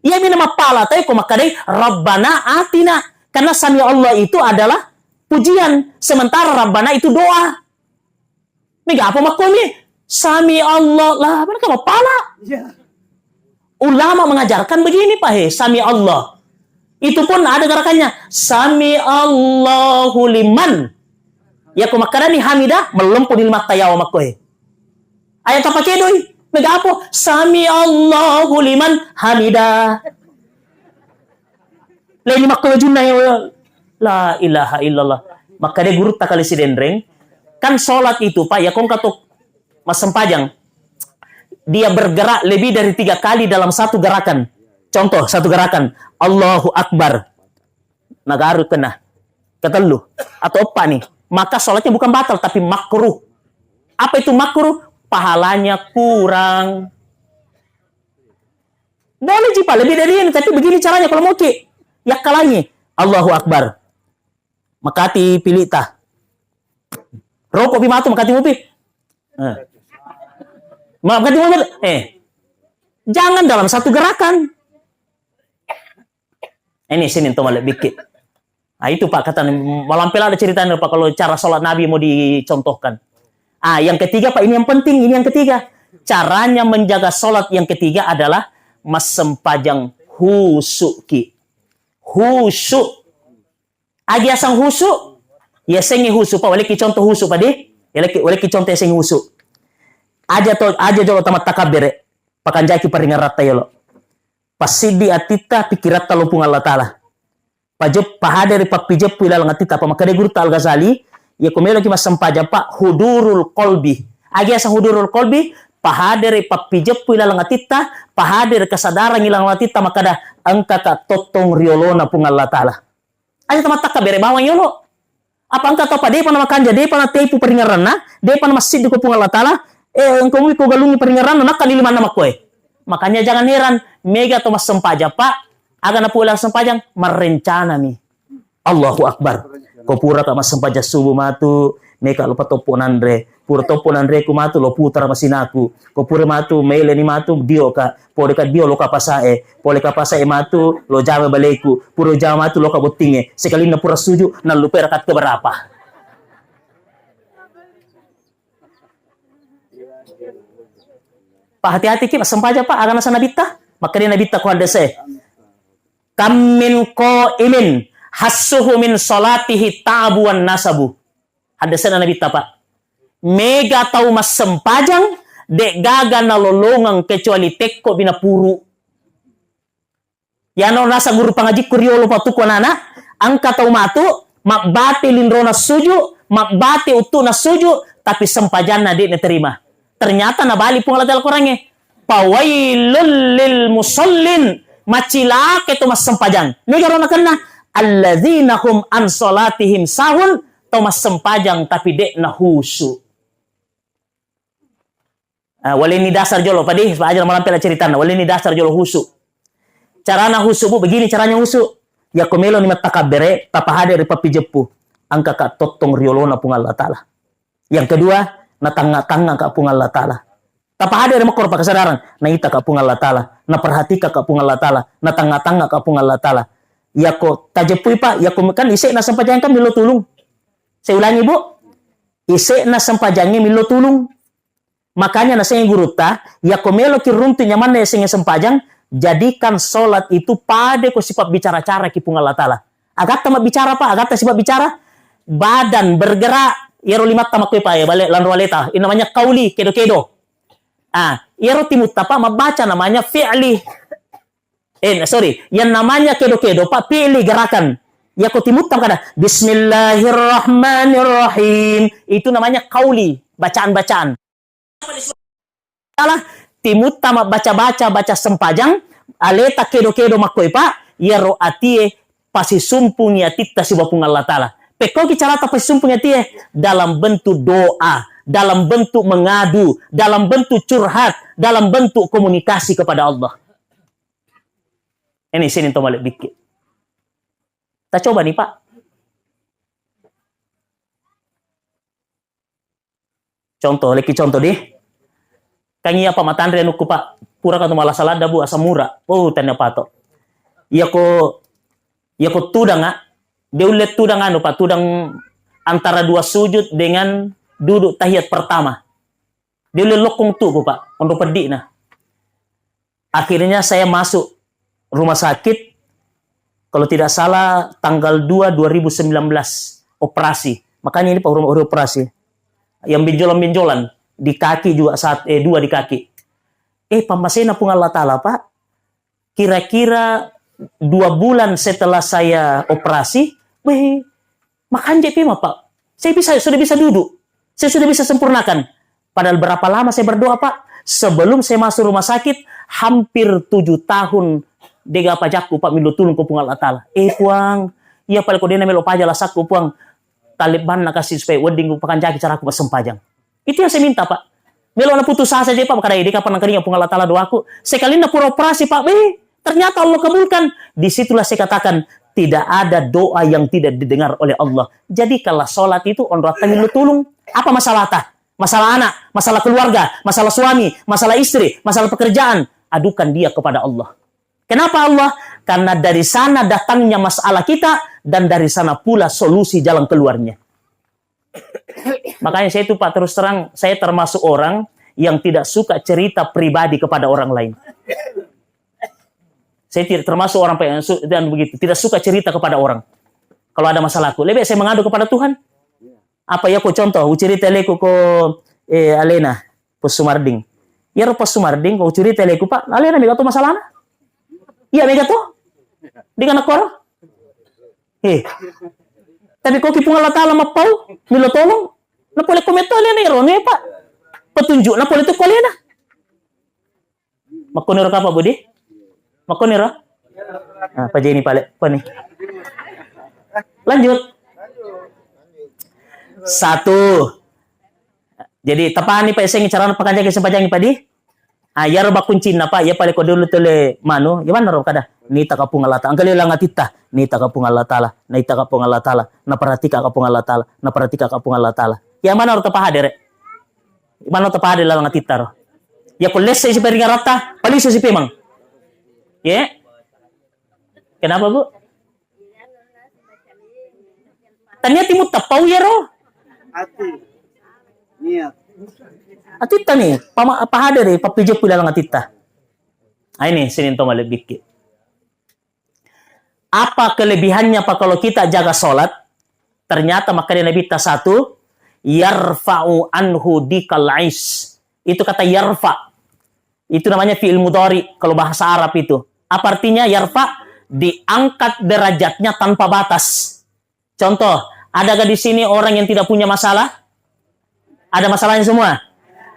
Iya mina mappala tae ko makkadai, "Rabbana atina." Karena sami Allah itu adalah pujian, sementara Rabbana itu doa. Mega apa makkomi? Sami Allah. Lah, mana kamu pala? Iya. Ulama mengajarkan begini, Pak, he, sami Allah. Itu pun ada gerakannya. Sami Allahu liman. Ya, ko makkadani hamidah, mellempu di lima tayawa makko, he. Ayat apa kedoi? Mega apa? Sami Allahu liman hamidah. Laini makko wajunna ya, la ilaha illallah. Makkada gurutta kali Sidenreng, kan sholat itu, Pak, ya kongka to massempajang, dia bergerak lebih dari tiga kali dalam satu gerakan. Contoh, satu gerakan, Allahu Akbar. Nagaru kena. Ketellu. Atau eppa nih. Maka sholatnya bukan batal, tapi makruh. Apa itu makruh? Pahalanya kurang. Boleh ji, Pak, lebih dari ini, tapi begini caranya kalau mau ki. Yakkalangi. Allahu Akbar. Makati pilita. Rokok pi matu, makati mupi. Eh. Ma-, makati mupi. Eh. Jangan dalam satu gerakan. Ini sini tuh malebbikki. Ah, itu, Pak, kata malampe ada ceritanya, Pak, kalau cara sholat Nabi mau dicontohkan. Ah, yang ketiga, Pak, ini yang penting, ini yang ketiga. Caranya menjaga sholat yang ketiga adalah massempajang khusyuk ki. Khusyuk. Agi asang khusyuk? Ya sengi khusyuk, Pak. Waleki contoh khusyuk, Pak, di? Ya leki, waleki contoh ya sengi khusyuk. Aja to, aja jolo tamat takabbere. Pakanjaki paringeratta yolo. Passiddi atitta, pikkiratta lo Puang Allah Ta'ala. Pajep-, pahadere pappijeppui laleng atitta. Apa makkeda Gurutta Al-Ghazali, iyako meloki massempajang, Pak, hudurul qalbi. Agi asa hudurul qalbi, pahadere pappijeppui laleng atitta, pahadere kesadaran ilaleng atitta, makkeda, engkaka tottong riolona Puang Allah Ta'ala. Aja tamattaka bere bawang yolo. Apa engka tau pa depa na makanja, depa na tepu paringerranna, depa na massiddi ko Puang Allah Ta'ala, eh, engka mui ko galungi paringerranna, nakka lilimanna makkoe. Makanya jangan heran, mega to massempajang, Pak, aga na pula sempajang, marrencanami. Allahu Akbar. Ko pura ka massempajang subuh matu, meka lupa toppo nanre. Pura toppo nanreku matu, lo putara masinaku. Ko pura matu, mele ni matu, dio ka. Pole ka dio lo kapasa'e, pole kapasa'e matu lo jama baleku, pura jama matu lo kabottinge, sekalinna pura suju, nallupai rakaat keberapa. Pak, hati-hati ki, massempajang, Pak, aga nasa nabitta? Makkeda nabitta ko hadese, kam min qaimin hassuhu min salatihi ta'abu wan nasabu. Haddese'na Nabitta, Pak. Mega tau massempajang, de'gaga nalolongeng kecuali tekko binapuru. Yano nasa guru pangajikku riolo patuko nana, engka tau matu, mabbate linrona suju, mabbate uttu'na suju, tapi sempajanna de' naterima. Ternyata nabali Puang Allah Ta'ala Korangnge. Fawailul lil musallin, macilake to massempajang. Mega ro nakenna, alladzina hum an salatihim sahun, to massempajang tapi de' na husu. Ah, waleni dasar jolo, padi, aja malampe la ceritanna, waleni dasar jolo husu. Carana husu, Bu, begini caranya husu. Yakko melo ni mattakabbere, tapahade ri pappijeppu. Engka ka tottong riolona Puang Allah Ta'ala. Yang kedua, natangnga-tangnga ka Puang Allah Ta'ala. Tapahade ri makkoro pakasadaran, naita ka Puang Allah Ta'ala, naperhatika ka Puang Allah Ta'ala, natangnga-tangnga ka Puang Allah Ta'ala. Yako tajeppui, Pak, yako kan ise'na sempajang kan millo tulung. Saya ulangi, Bu. Ise'na sempajangnge millo tulung. Makanya nasengi gurutta, yako meloki runtu nyamanna yasengnge sempajang, jadikan sholat itu pade ko sipabbicara-cara ki Puang Allah Ta'ala. Agatta mabbicara, Pak, agatta sipabbicara, badan bergerak, yero limatta makkoi, Pak, ya, bale lanro aleta, ini namanya kauli, kedo-kedo. Ah, yero timutta, Pak, mabbaca namanya fi'li. Eh, sorry, yang namanya kedo-kedo, Pak, fi'li gerakan. Yako timutta kada, bismillahirrahmanirrahim. Itu namanya kauli, bacaan-bacaan. Salah, timutta mabbaca-baca, baca sempajang, aleta kedo-kedo makkoi, Pak, yero atie pasisumpungi atitta siba Puang Allah Ta'ala. Pekkoki carata pasisumpungi atie? Dalam bentuk doa, dalam bentuk mengadu, dalam bentuk curhat, dalam bentuk komunikasi kepada Allah. Ini sini to malebbikki. Tacoba ni, Pak. Contoh, leki contoh di. Kan iya, Pak, matanre anukku, Pak. Pura ka tu malasa ladda, Bu, asam urat. Oh, tanya pato. Yako, yako tudang, ah. Dia ulle tudang anu, Pak, tudang antara dua sujud dengan duduk tahiyat pertama. Dia ulle lokkong tuku, Pak, onro peddi'na. Akhirnya saya masuk rumah sakit, kalau tidak salah tanggal dua, dua ribu sembilan belas, operasi. Makanya ini, Pak, rumah operasi. Yang benjolan-benjolan di kaki juga saat, eh, dua di kaki. Eh, pammasena Puang Allah Ta'ala, Pak. Kira-kira dua bulan setelah saya operasi, weh, makanja pi ma, Pak. Saya bisa, sudah bisa duduk. Saya sudah bisa sempurnakan. Padahal berapa lama saya berdoa, Pak? Sebelum saya masuk rumah sakit, hampir tujuh tahun dega pajakku, Pak, millo tulung ko Puang Allah Ta'ala. Eh, Puang, iya pale ko dena melo paja lasakku, Puang. Talebbanna kasih supaya wedding pakanjaki caraku massempajang. Itu yang saya minta, Pak. Melo na putus asa aja, Pak, makadai, "Deka pernah keringat Puang Allah Ta'ala doaku." Sekalinna pura operasi, Pak, be, ternyata Allah kabulkan. Disitulah saya katakan, tidak ada doa yang tidak didengar oleh Allah. Jadikanlah sholat itu onroatta millo tulung. Apa masalahta? Masalah anak, masalah keluarga, masalah suami, masalah istri, masalah pekerjaan. Adukan dia kepada Allah. Kenapa Allah? Karena dari sana datangnya masalah kita dan dari sana pula solusi jalan keluarnya. Makanya saya itu, Pak, terus terang, saya termasuk orang yang tidak suka cerita pribadi kepada orang lain. Saya tidak termasuk orang, Pak, yang su-, dan begitu, tidak suka cerita kepada orang. Kalau ada masalahku, lebih saya mengadu kepada Tuhan. Apa ya, ko contoh, ucerita leku ko, eh, alena, Pos Sumarding. Iyaro Pak Sumarding, ko curita leku, Pak, alena mega to masalahna. Iya mega to. Di kana koro. Eh. Tapi ko ki Puang Allah Taala mappau, milo tolong. Na pole ko metto alena ero ne, Pak. Petunjuk na pole tu ko alena. Makkoniro kapa, Budi? Makkoniro? Nah, pajeni pale, pani. Lanjut. Satu. Jadi, tapani pa esengi carana pakanjaki sempajangi padi? Ah, iyaro bakkuncinna, Pak, iya pale ko dulu tole manu, iya manaro kada? Nita ka Puang Allah Taala. Engka lagi langa titta, nita ka Puang Allah Taala, nita ka Puang Allah Taala, naperhatika ka Puang Allah Taala, naperhatika ka Puang Allah Taala. Iya manaro tapahadere? Mano tapade laleng atitta ro. Ya ko lesse si paringaratta, palisu si pemang. Ye? Kenapa, Bu? Tania timu tapau ya ro. Ati. Niat. Atitta ni, pama-, pahadere, pappijeppu laleng atitta. Ah, ini, sini to malebbikki. Apa kelebihannya, Pak, kalau kita jaga sholat? Ternyata makanya Nabi ta satu, "Yarfa'u anhu dikal ais." Itu kata yarfa. Itu namanya fi'il mudhari kalau bahasa Arab itu. Apa artinya yarfa? Diangkat derajatnya tanpa batas. Contoh, adakah di sini orang yang tidak punya masalah? Ada masalahnya semua?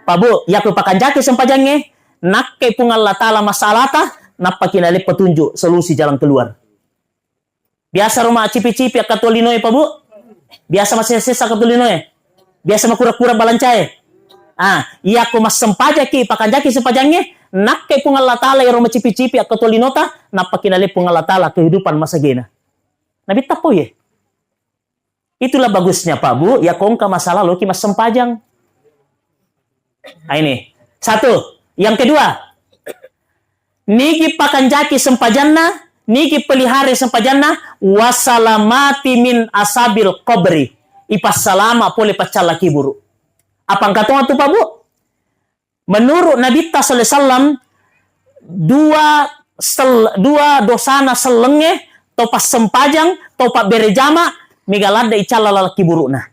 Pak Bu, yakko pakanjaki sempajangnge, nakke Puang Allah Taala masalata, nappa kinale petunjuk, solusi, jalan keluar. Biasa ro maccipi-cipi akkatua linoe, Pak Bu? Biasa masessa-sessa akkatua linoe? Biasa makura-kura balancae? Ah, yakko massempajaki, pakanjaki sempajangnge, nakke Puang Allah Taala ero maccipi-cipi akkatua linota, nappa kinale Puang Allah Taala kehidupan masagena. Nabi tappo ye. Itulah bagusnya, Pak Bu, ya kongka masalah loki massempajang. Ah, ini. Satu. Yang kedua, nigi pakanjaki sempajanna, nigi pelihara sempajanna, wasalamati min asabil qabri. Ipassalama pole paccalla kiburu. Apa engka tonga tu, Pak Bu? Menurut Nabitta sallallahu alaihi wasallam, dua sel-, dua dosana sellengnge, to passempajang, to pabbere jama, mega ladde icalla laleng kiburu'na.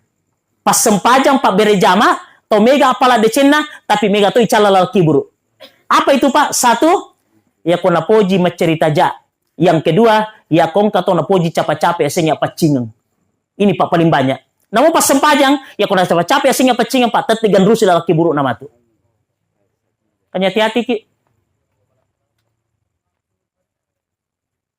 Passempajang, pabbere jama, to mega appala decenna, tapi mega to icalla laleng kiburu. Apa itu, Pak? Satu, ya ko napoji maccerita ja. Yang kedua, ya kongka to napoji capa-capa yasengnge appaccingeng. Ini, Pak, paling banyak. Namo passempajang, ya ko nacapa-capa yasengnge appaccingeng, Pak, tette ganrusi laleng kiburu'na matu. Kanya hati-hati ki.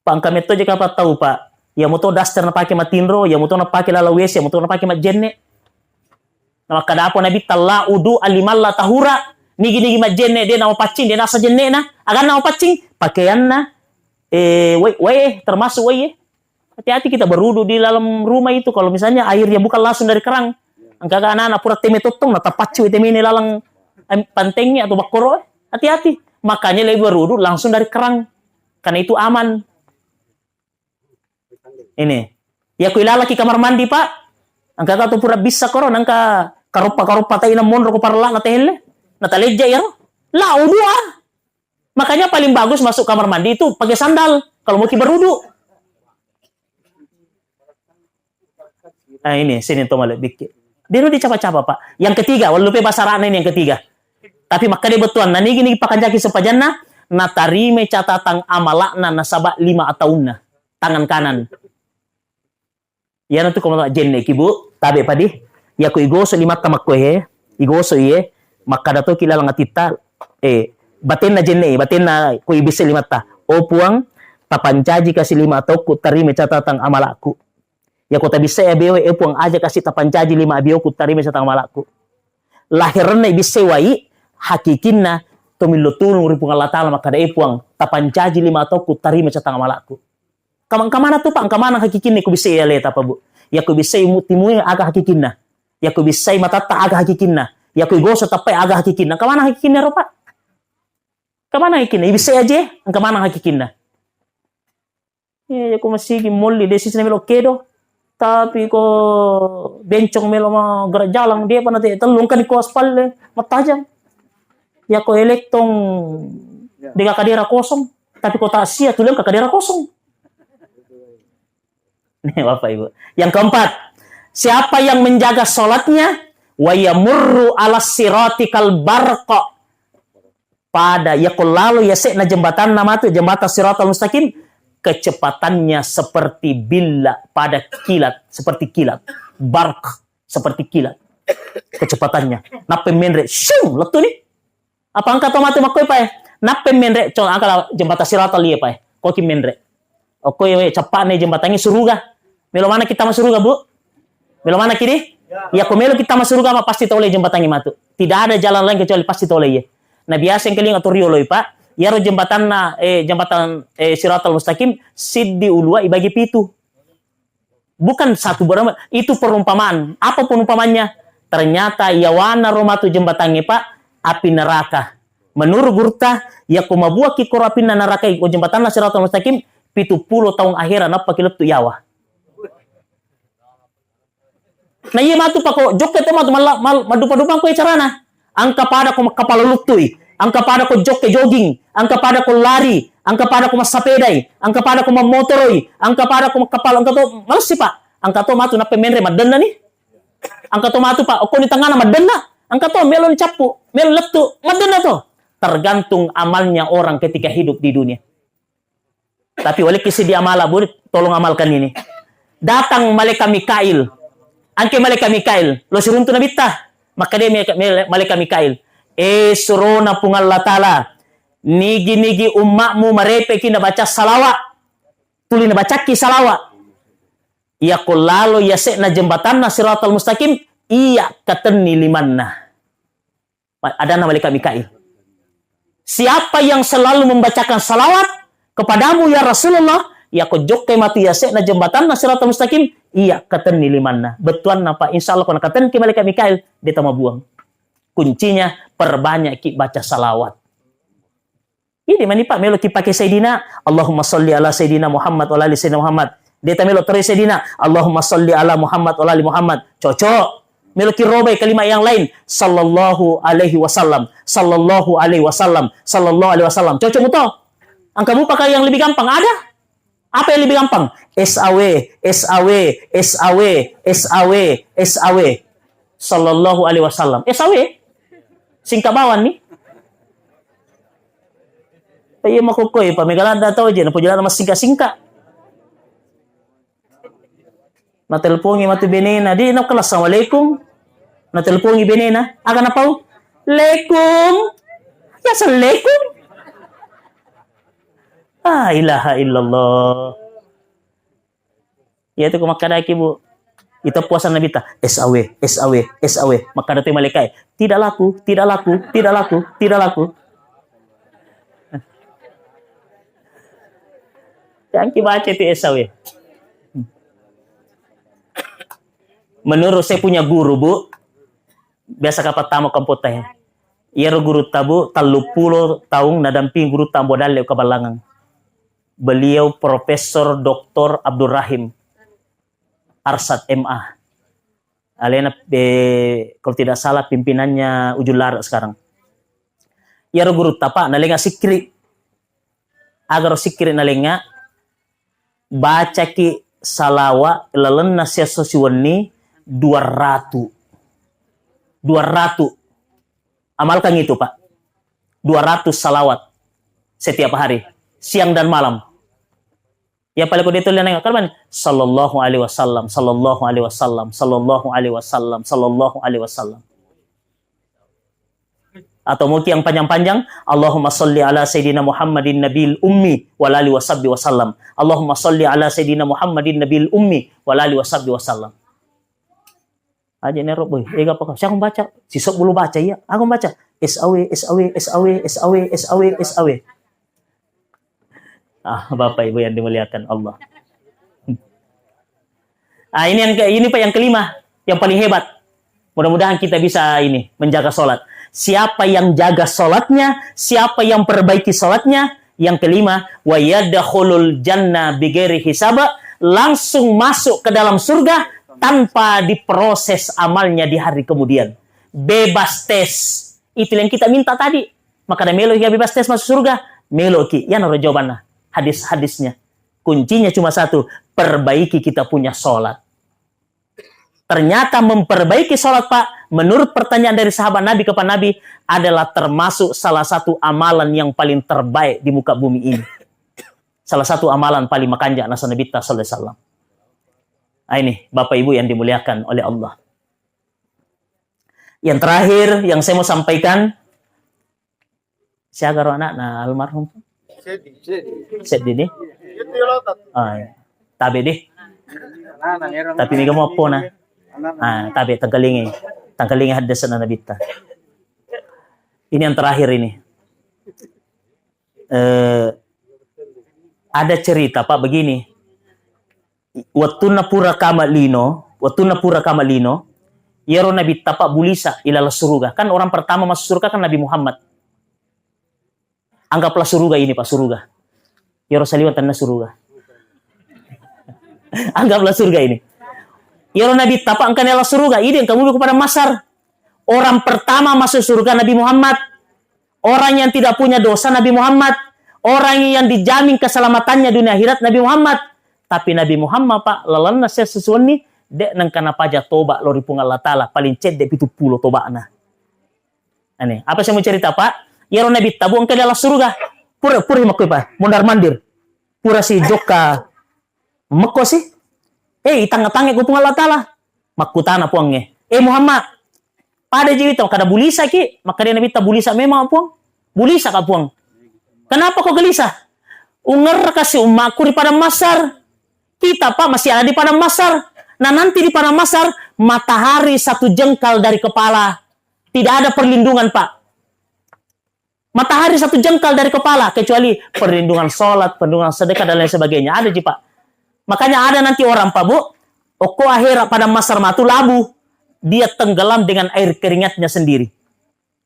Pak, engka metto je kapang tau, Pak. Iya moto daster napake matinro, iya moto napake laleng W C, iya moto napake majjenne. Namakkadapo Nabitta, "La wudu'a liman la tahura." Nigi-nigi majjenne, de namapaccing, de nasa jenne'na. Aganna mapaccing, pakaianna, eh, wai, wai, termasuk wai, eh. Hati-hati kita berwudu di dalam rumah itu. Kalau misalnya airnya bukan langsung dari keran, engka ga anak-anak pura teme tottong, na tapaccu temene laleng, em, pantengnge atau bakkoro, eh. Hati-hati. Makanya lebih berwudu langsung dari keran. Karena itu aman. Ini. Ya, ku ilalaki kamar mandi, Pak. Engka ga tu pura bisa koro, nangka karoppa-karoppa tai na monro ko parellana tehelle. Na talejja iyaro. La wudu'a. Makanya paling bagus masuk kamar mandi itu pakai sandal kalau mau ki berwudu. Nah, ini, sini to malebbikki. Deno dicapa-capa, Pak. Yang ketiga, wallupe bahasa Arabna ini yang ketiga. Tapi makkeda bettuanna, nigi-nigi pakanjaki sempajanna, natarime catatang amalakna nasaba lima ataunna, tangan kanan. Iyana tu ko mala jenne ki, Bu, tabe padi. Iya ko igoso limatta makko he, igoso iye, makkada to ki laleng atitta, eh, batenna jenne, batenna ko ibisse limatta. Oh Puang, tapancaji kasi lima ataukku, tarime catatang amalakku. Iya ko tabissai abewe, eh Puang, aja kasi tapancaji lima abeoku, tarime catatang amalakku. Laherenna ibissai wai, hakikinna to millo tulung ri Puang Allah Taala makkada, eh Puang, tapancaji lima ataukku, tarime catatang amalakku. Kamang-, kamana tu, Pak? Kamana hakikinna ku bissai aleta, Pak, Bu? Iya ku bissai mu-, timue aga hakikinna? Iya ku bissai matatta aga hakikinna? Iya ku igoso tappai aga hakikinna? Kamana hakikinna ro, Pak? Kamana hakikinna? Ibissai aje, kamana hakikinna? Iya, iya ku masigi molli, de sisina melo kedo. Tapi ko bencong melo ma gerak jalan, dia pernah te tellu engka di ko aspalle, mattajang. Iya ko elektong, de ga kadera kosong. Tapi ko taksia, tu engka kadera kosong. Nih, Bapak Ibu. Yang keempat, siapa yang menjaga sholatnya, wa yamurru ala sirati kal barqa. pada, yako lalo yase'na jembatanna matu, jembatan Siratal Mustaqim, kecepatannya seperti bila pada kilat, seperti kilat. Barq, seperti kilat. Kecepatannya. Nappa menre, syung, lettu ni. Apa engka to matu makkoi, Pak, eh? Nappa menre, co, engka la jembatan Siratal iya, Pak, eh. Koki menre. Okko iye, cappa'na jembatangnge suruga. Melo manekki tama suruga, Bu? Melo manekki di? Iya, ko melo kita ma suruga, Pak, pasti tolai jembatangnge matu. Tidak ada jalan lain kecuali pasti tolai iye. Nah, biasa engka linga to rioloi, Pak. Iyaro jembatanna, eh, jembatan, eh, Siratal Mustaqim, siddi ulua ibagi pitu. Bukan satu berapa, itu perumpamaan. Apa perumpamaannya? Ternyata yawana ro matu jembatangnge, Pak, api neraka. Menurut gurutta, yako mabuaki koro apinna narakai, ko jembatanna Siratal Mustaqim, pitu pulo taung akhera nappa ki lettu yawa. Na iya matu pako jokke to matu malla-, mal-, maddupa-dupang ko carana. Engka pada ko makkapala luttui, engka pada ko jokke jogging, engka pada ko lari, engka pada ko massapedai, engka pada ko mammotoroi, engka pada ko makkapala, engka to malessi, Pak. Engka to matu nappa menre maddenna ni. Engka to matu, Pak, okkoni tengngana maddenna. Engka to melo ni cappu, melo lettu, maddenna to. Tergantung amalnya orang ketika hidup di dunia. Tapi walekki seddi amala, Bu, tolong amalkan ini. Datang malaikat Mikail. Angke malaikat Mikail, lo siruntu nabitta. Makkeda me-, me-, malaikat Mikail, "Eh, surona Puang Allah Taala, nigi-nigi ummakmu marepeki nabaca salawa. Tuli nabacakki salawa. Yako lalo yase'na jembatanna Siratal Mustaqim, iya katenni limanna." Ma-, adanna malaikat Mikail. "Siapa yang selalu membacakan salawat kepadamu, ya Rasulullah, yako jokkai matu yase'na jembatanna Siratal Mustaqim, iya katenni limanna." Bettuanna, Pak, insya Allah, ko nakatenki malaikat Mikail, de tamabuang. Kuncinya, perbanyakki baca salawat. Ini mani, Pak, meloki pake Sayyidina, Allahumma salli ala Sayyidina Muhammad wa ala ali Sayyidina Muhammad. De tamelo terus Sayyidina, Allahumma salli ala Muhammad wa ala ali Muhammad. Cocok. Meloki robai kalimat yang lain, sallallahu alaihi wasallam, sallallahu alaihi wasallam, sallallahu alaihi wasallam. Cocok muto? Engka mupa yang lebih gampang? Ada? Apa yang lebih gampang? S A W, S A W, S A W, S A W, S A W. Sallallahu alaihi wasallam. S A W? Singkat bawang ni. Iya makokkoi, Pak, mega ladda tau je, napoji ladda massingka-singka. Natelpongi matu benena, di nakkala assalamualaikum. Natelpongi benena, aga napau? Lekung. Ya, assalamualaikum. Ah, ilaha illallah. Iya tu ko makkadaki, Bu. Ita puasa Nabi ta, "S A W, S A W, S A W." Makkada tu malaikat, "Tidak laku, tidak laku, tidak laku, tidak laku." Yang ki baca itu S A W. Menurut saya punya guru, Bu, biasa kapal tamu kampung teh. Iyaro guru tabu, tellu pulo taung nadamping guru tabu dalle kebalangan. Beliau Profesor Doktor Abdul Rahim Arsad M A. Alena, eh, kalau tidak salah, pimpinannya Ujung Larek sekarang. Iyaro guru tapa, nalenga sikkiri. Agaro sikkiri nalenga, bacaki salawa lalenna siesso siwenni dua ratu. Dua ratu. Amalkan itu, Pak. Dua ratus salawat setiap hari, siang dan malam. Ya, paling kode itu lihat nengok, kan, sallallahu alaihi wasallam, sallallahu alaihi wasallam, sallallahu alaihi wasallam, sallallahu alaihi wasallam. Atau mungkin yang panjang-panjang, Allahumma salli ala Sayyidina Muhammadin Nabil Ummi wa ala alihi wasahbihi wasallam. Allahumma salli ala Sayyidina Muhammadin Nabil Ummi wa ala alihi wasahbihi wasallam. Aja nero boy, ega apa kau? Siapa baca? Si sok belum baca, iya. Aku baca. S A W, S A W, S A W, S A W, S A W, S A W. Ah, Bapak Ibu yang dimuliakan Allah. Ah, ini yang ke, ini Pak yang kelima, yang paling hebat. Mudah-mudahan kita bisa ini, menjaga sholat. Siapa yang jaga sholatnya, siapa yang perbaiki sholatnya, yang kelima, wa yadkhulul jannah bighairi hisab, langsung masuk ke dalam surga tanpa diproses amalnya di hari kemudian. Bebas tes. Itu yang kita minta tadi. Maka ada melo ki bebas tes masuk surga, melo ki. Ya, noro jawabannya. Hadis-hadisnya. Kuncinya cuma satu, perbaiki kita punya sholat. Ternyata memperbaiki sholat, Pak, Menurut pertanyaan dari sahabat Nabi kepada Nabi, adalah termasuk salah satu amalan yang paling terbaik di muka bumi ini. Salah satu amalan paling makanja nasa Nabitta sallallahu alaihi wasallam. Ah, ini, Bapak Ibu yang dimuliakan oleh Allah. Yang terakhir yang saya mau sampaikan, siaga ro anakna almarhum? Seddi. Seddi. Seddi ni? Iya, iya, lo tak. Ah, iya. Tabe deh. Tapi mega mau apa, nah? Ah, tabe tangkalingi. Tangkalingi hadis Nabitta. Ini yang terakhir ini. Eh, ada cerita, Pak, begini. Wettunna pura kama lino, wettunna pura kama lino, iyaro Nabitta, Pak, bulisa ilalang suruga. Kan orang pertama masuk surga kan Nabi Muhammad. Anggaplah suruga ini, Pak, suruga. Iyaro saliweng tenna suruga. Anggaplah surga ini. Iyaro Nabitta, Pak, engka ilalang suruga. Idi engka mubi ku padang mahsyar. Orang pertama masuk surga Nabi Muhammad. Orang yang tidak punya dosa Nabi Muhammad. Orang yang dijamin keselamatannya dunia akhirat Nabi Muhammad. Tapi Nabi Muhammad, Pak, lalenna sessa suwenni, de' nengka napaja toba lao ri Puang Allah Taala, paling cedde pitu pulo toba'na. Ane, apa saya mau cerita, Pak? Iyaro Nabitta, Bu, engka ilalang suruga. Pura, pura makkoi, Pak, mondar-mandir. Pura si jokka mekko si. Eh, itangnga-tangnge ku Puang Allah Taala. Makkutana Puangnge, "Eh, Muhammad, pada ji wita?" Makkada, "Bulisaki." Makkada Nabitta, "Bulisa memang, Puang." "Bulisa ka, Puang? Kenapa kau gelisah?" "Ungerraka si ummakku ri padang mahsyar. Kita, Pak, masih ada di padang mahsyar. Nah, nanti di padang mahsyar, matahari satu jengkal dari kepala. Tidak ada perlindungan, Pak. Matahari satu jengkal dari kepala, kecuali perlindungan sholat, perlindungan sedekah, dan lain sebagainya." Ada ji, Pak. Makanya ada nanti orang, Pak, Bu, okko akhirat padang mahsyar matu labu, dia tenggelam dengan air keringatnya sendiri.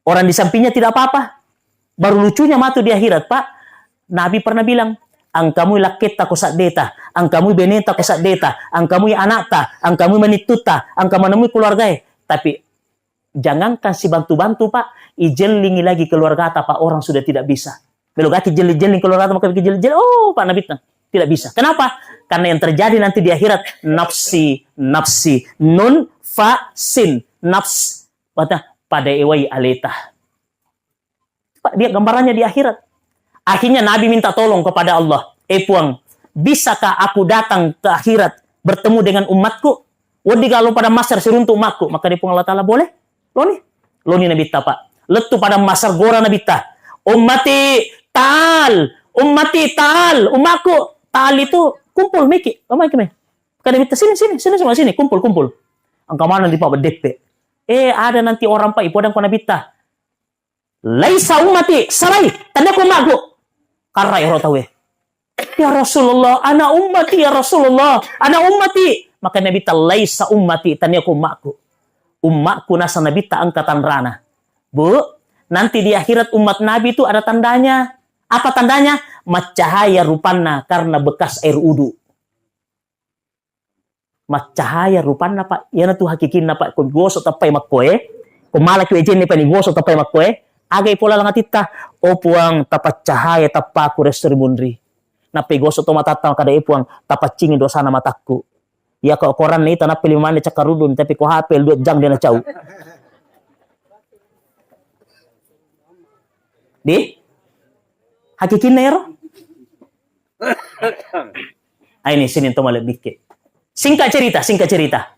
Orang di sampingnya tidak apa-apa. Baru lucunya matu di akhirat, Pak. Nabi pernah bilang, "Engkamui lakketta ko saddeta, engkamui beneta ko saddeta, engkamui anakta, engkamui manittutta, engka manemui keluargae." Tapi jangankan si bantu-bantu, Pak, ijellingi lagi keluargata, Pak, orang sudah tidak bisa. Melo gaki jelling-jelling keluargata, maka jelling-jelling, oh, Pak, Nabitta, tidak bisa. Kenapa? Karena yang terjadi nanti di akhirat, nafsi, nafsi, nun, fa, sin, nafs, pada, pada ewai aleta. Pak, dia gambarannya di akhirat. Akhirnya Nabi minta tolong kepada Allah, "Eh, Puang, bisakah aku datang ke akhirat bertemu dengan umatku? Wedding galo padang mahsyar siruntu umatku." Makkeda Puang Allah Taala, "Boleh. Loni." Loni Nabitta, Pak. Lettu padang mahsyar, gora Nabitta. "Ummati, ta'al. Ummati, ta'al. Umatku, ta'al itu kumpul, meki. Makkeda Nabitta, 'Sini, sini, sini semua, sini. Kumpul, kumpul.'" Engka maneng di Pak bedeppe. Eh, ada nanti orang, Pak, ipodang ko Nabitta. "Laisa ummati, salai, tania ko umatku." Karra ero tauwe. "Ya Rasulullah, ana ummati, ya Rasulullah, ana ummati." Maka Nabitta, "Laisa ummati, tania ko umatku." Umatku nasa Nabitta engka tanrana. Bu, nanti di akhirat umat Nabi itu ada tandanya. Apa tandanya? Maccahaya rupanna karena bekas air udu. Maccahaya rupanna, Pak. Iyanatu hakikinna, Pak. Ko gosok tappai makkoe, ko malaki wejenne pani gosok tappai makkoe, aga ipola lang atitta, "Oh, Puang, tapaccahaya tappaku resso ri munri." Nappai gosok to matatta, makkeda, "Eh, Puang, tapaccingi dosana matakku." Iya, ko koranna ita nappai lima menit cakkarudung, tapi ko H P dua jam dia nacau. Di? Hakikinna ero? Ah, ini sini to malebbikke. Singkat cerita, singkat cerita.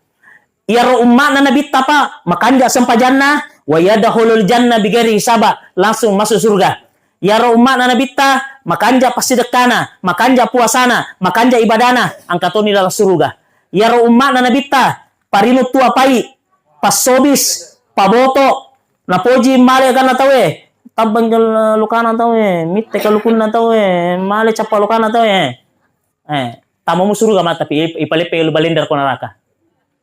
Iyaro umma'na Nabitta, Pak, makanja sempajanna, wa yadkhulul jannah bighairi hisaba, langsung masuk surga. Iyaro umma'na Nabitta, makanja passidekkana, makanja puasana, makanja ibadana, engka toni laleng suruga. Iyaro umma'na Nabitta, parinuttu apai, passobis, paboto, napoji male aganna tauwe, tabbang lokana tauwe, mitte kalukunna tauwe, male cappa lokana tauwe. Eh, tamamu suruga mata pi, ipaleppe lu balender ko neraka.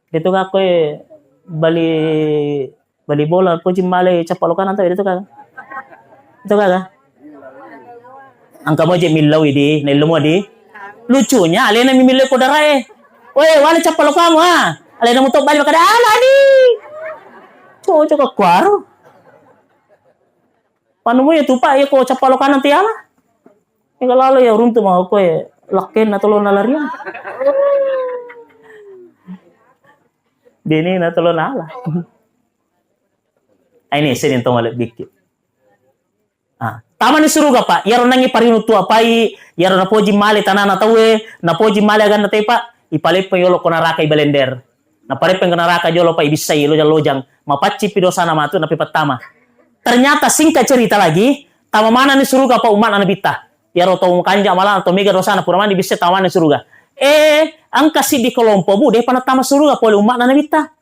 Detu ka koe bali, bali bola, poji male cappa lokana tauwe, detu ka. Itu ka? Engka moje millau idi, nailmu di. Lucunya alena mi millau ko darae. Weh, wale cappa lokamu, ah. Alena muto bali makkeda, "Ala di." Cocok ka kuaro. Panumui tu, Pak, iya ko cappa lokana tiala. Ega lalo iya runtu mau koe lakkenna tolona larian. Denena tolona ala. Ai ni, sedeng to malebbikki. Ah, tamani suruga, Pak. Iyaro nangngi parinu tuapai, iyaro napoji male tanana tauwe, napoji male aganna tauwe, Pak, ipaleppeng yolo ko naraka ibalender. Napareppeng ko naraka jolo, Pak, ibissai lojang-lojang. Mapaccipi dosana matu napipattama. Ternyata singkat cerita lagi, tama manani suruga, Pak, umma'na Nabitta. Iyaro tau kanja malana, tau mega dosana, pura mani bisse tama manani suruga. Eh, engka siddi kelompok, Bu, depa nattama suruga pole umma'na Nabitta.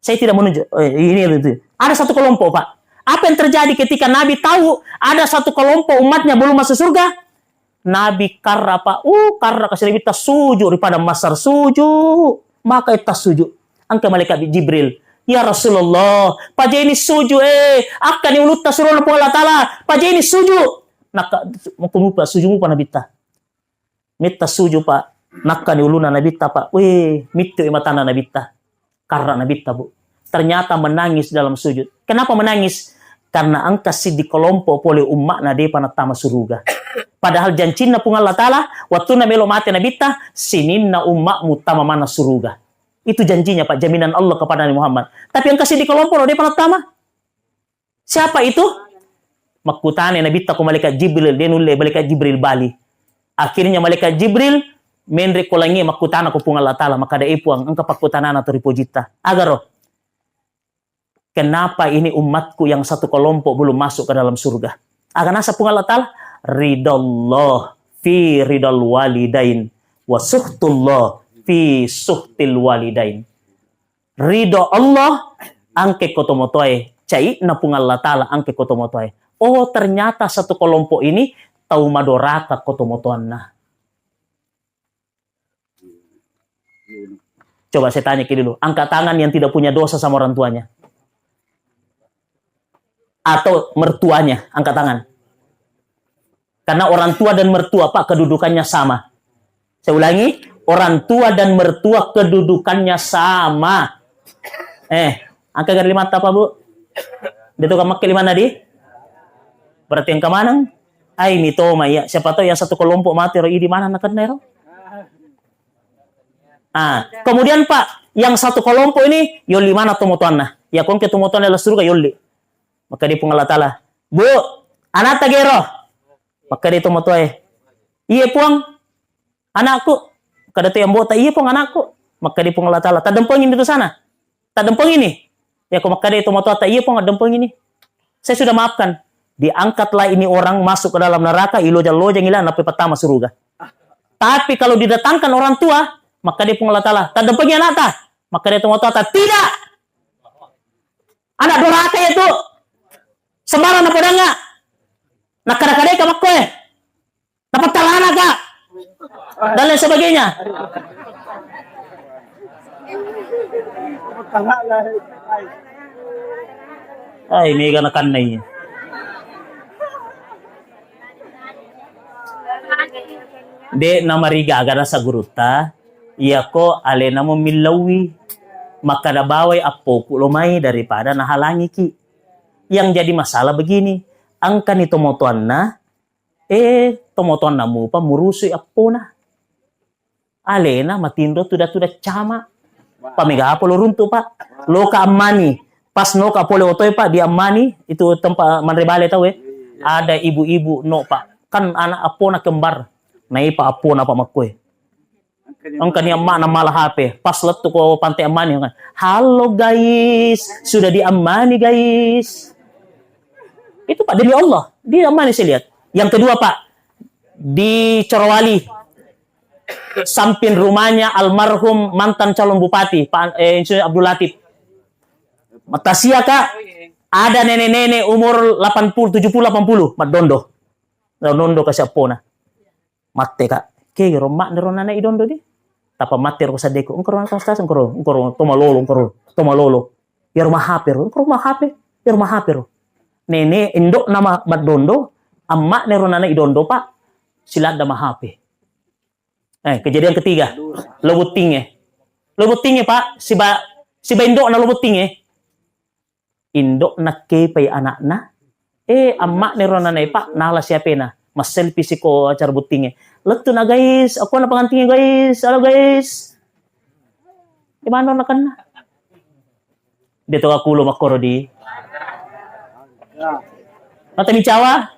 Saya tidak menunjuk. Eh, ini itu. Ada satu kelompok, Pak. Apa yang terjadi ketika Nabi tahu ada satu kelompok umatnya belum masuk surga? Nabi karra, Pak. Uh, karra kasi Nabitta sujud ri padang mahsyar sujud. Maka etta sujud. Engka malaikat Jibril. Ya Rasulullah, pajaini sujud, eh. Akkani ulutta surona Puang Allah Ta'ala. Pajaini sujud. Nakka, mupa sujud mupa Nabitta. Metta sujud, Pak. Nakkani uluna Nabitta, Pak. Weh, mittu i matana Nabitta. Karra Nabitta, Bu. Ternyata menangis dalam sujud. Kenapa menangis? Karena engka siddi kelompok pole umma'na depa nattama suruga. Padahal jancinna Puang Allah Ta'ala, wattunna melo mate Nabitta, sininna umma'mu tama manna suruga. Itu janjinya, Pak, jaminan Allah kepada Nabi Muhammad. Tapi engka siddi kelompok lo depa nattama. Siapa itu? Makkutana Nabitta ko malaikat Jibril, de nulle malaikat Jibril bali. Akhirnya malaikat Jibril menre ko langie makkutana ko Puang Allah Ta'ala, makkada, "Eh Puang, engka pakkutanana to ripojitta." Agaro, kenapa ini umatku yang satu kelompok belum masuk ke dalam surga? Aga nasa Puang Allah Ta'ala, ridallah fi ridal walidain, wa suhtullah fi suhtil walidain. Ridho Allah angke ko tomatoae, cai'na Puang Allah Ta'ala angke ko tomatoae. Oh, ternyata satu kelompok ini tau madoraka ko tomatoanna. Coba saya tanya ke dulu, angkat tangan yang tidak punya dosa sama orang tuanya. Atau mertuanya, angkat tangan. Karena orang tua dan mertua, Pak, kedudukannya sama. Saya ulangi, orang tua dan mertua kedudukannya sama. Eh, angka gari lima apa, Bu? Dia tuh makke lima tadi? Berarti yang kemanang? Ai, mitoma, ya. Siapa tahu yang satu kelompok mati, ro, di mana nak kena, ro? Ah, kemudian, Pak, yang satu kelompok ini, yolli mana tomotoanna? Ya, kongke tomotoanna la surga, yolli. Maka di Puang Allah Ta'ala, "Bu, anakta gero?" Makkeda tomatoae, "Iye, Puang, anakku." Makkeda to ambo'ta, "Iye, Puang, anakku." Makkeda Puang Allah Ta'ala, "Taddempengi ni dosana? Taddempengi ni?" Yako makkeda tomatoatta, "Iye, Puang, addempengi ni. Saya sudah maafkan." Diangkatlah ini orang masuk ke dalam neraka, ilojang-lojang ila, nappa pertama suruga. Tapi kalau didatangkan orang tua, makkeda Puang Allah Ta'ala, "Taddempengi anakta?" Makkeda tomatoatta, "Tidak. Anak doraka itu. Sembarang napodangnga. Nakkada-kadai ka makkoe. Napattalana ka." Dan lain sebagainya. Ai, mega nakannai. De namarigaga nasa gurutta, iyako alena mumillauwi. Makkada bawai appoku lo mai daripada nahalangiki. Yang jadi masalah begini, engkani tomotoanna, eh, tomotoanna mupa murusui appona. Alena matinro tuda-tuda cama. Pamega apa lo runtu, Pak? Loka Ammani. Pas noka pole otoe, Pak, di Ammani, itu tempat manre bale tau, eh. Ada ibu-ibu no, Pak. Kan anak appona kembar. Naipa appona, Pak, makkoe. Engka ni amma'na mala H P, pas lettu ko Pante Ammani, kan, "Halo guys, sudah di Ammani guys." Itu, Pak, demi Allah, di Ammani saya lihat. Yang kedua, Pak, di Corowali, samping rumahnya almarhum mantan calon bupati, Pak, eh, Insinyur Abdul Latif. Matasia, Kak, ada nenek-nenek umur delapan puluh, tujuh puluh, delapan puluh, maddondo. Maddondo kasi appona. Matte, Kak. Kegero, ma'ne ro nana idondo di. Tapa matte ro sadeko. Engkaro nana stas, engkaro, engkaro, tomalolo, engkaro, tomalolo. Yaro mahape ro, engkaro mahape, yaro mahape ro. Nene, indok nama maddondo, amma'ne ro nana idondo, Pak, siladda mahape. Eh, kejadian ketiga. Lo buttinge. Lo buttinge, Pak, siba, siba indokna lo buttinge. Indok nakkepai anakna, eh, amma'ne ro nanae, Pak, nala siapena. Masselfie siko acara buttinge. Lettu na, guys, aku na pengantinge, guys. Halo, guys. Di mana nakenna? Dia to aku lo makkoro di. Mata micawa?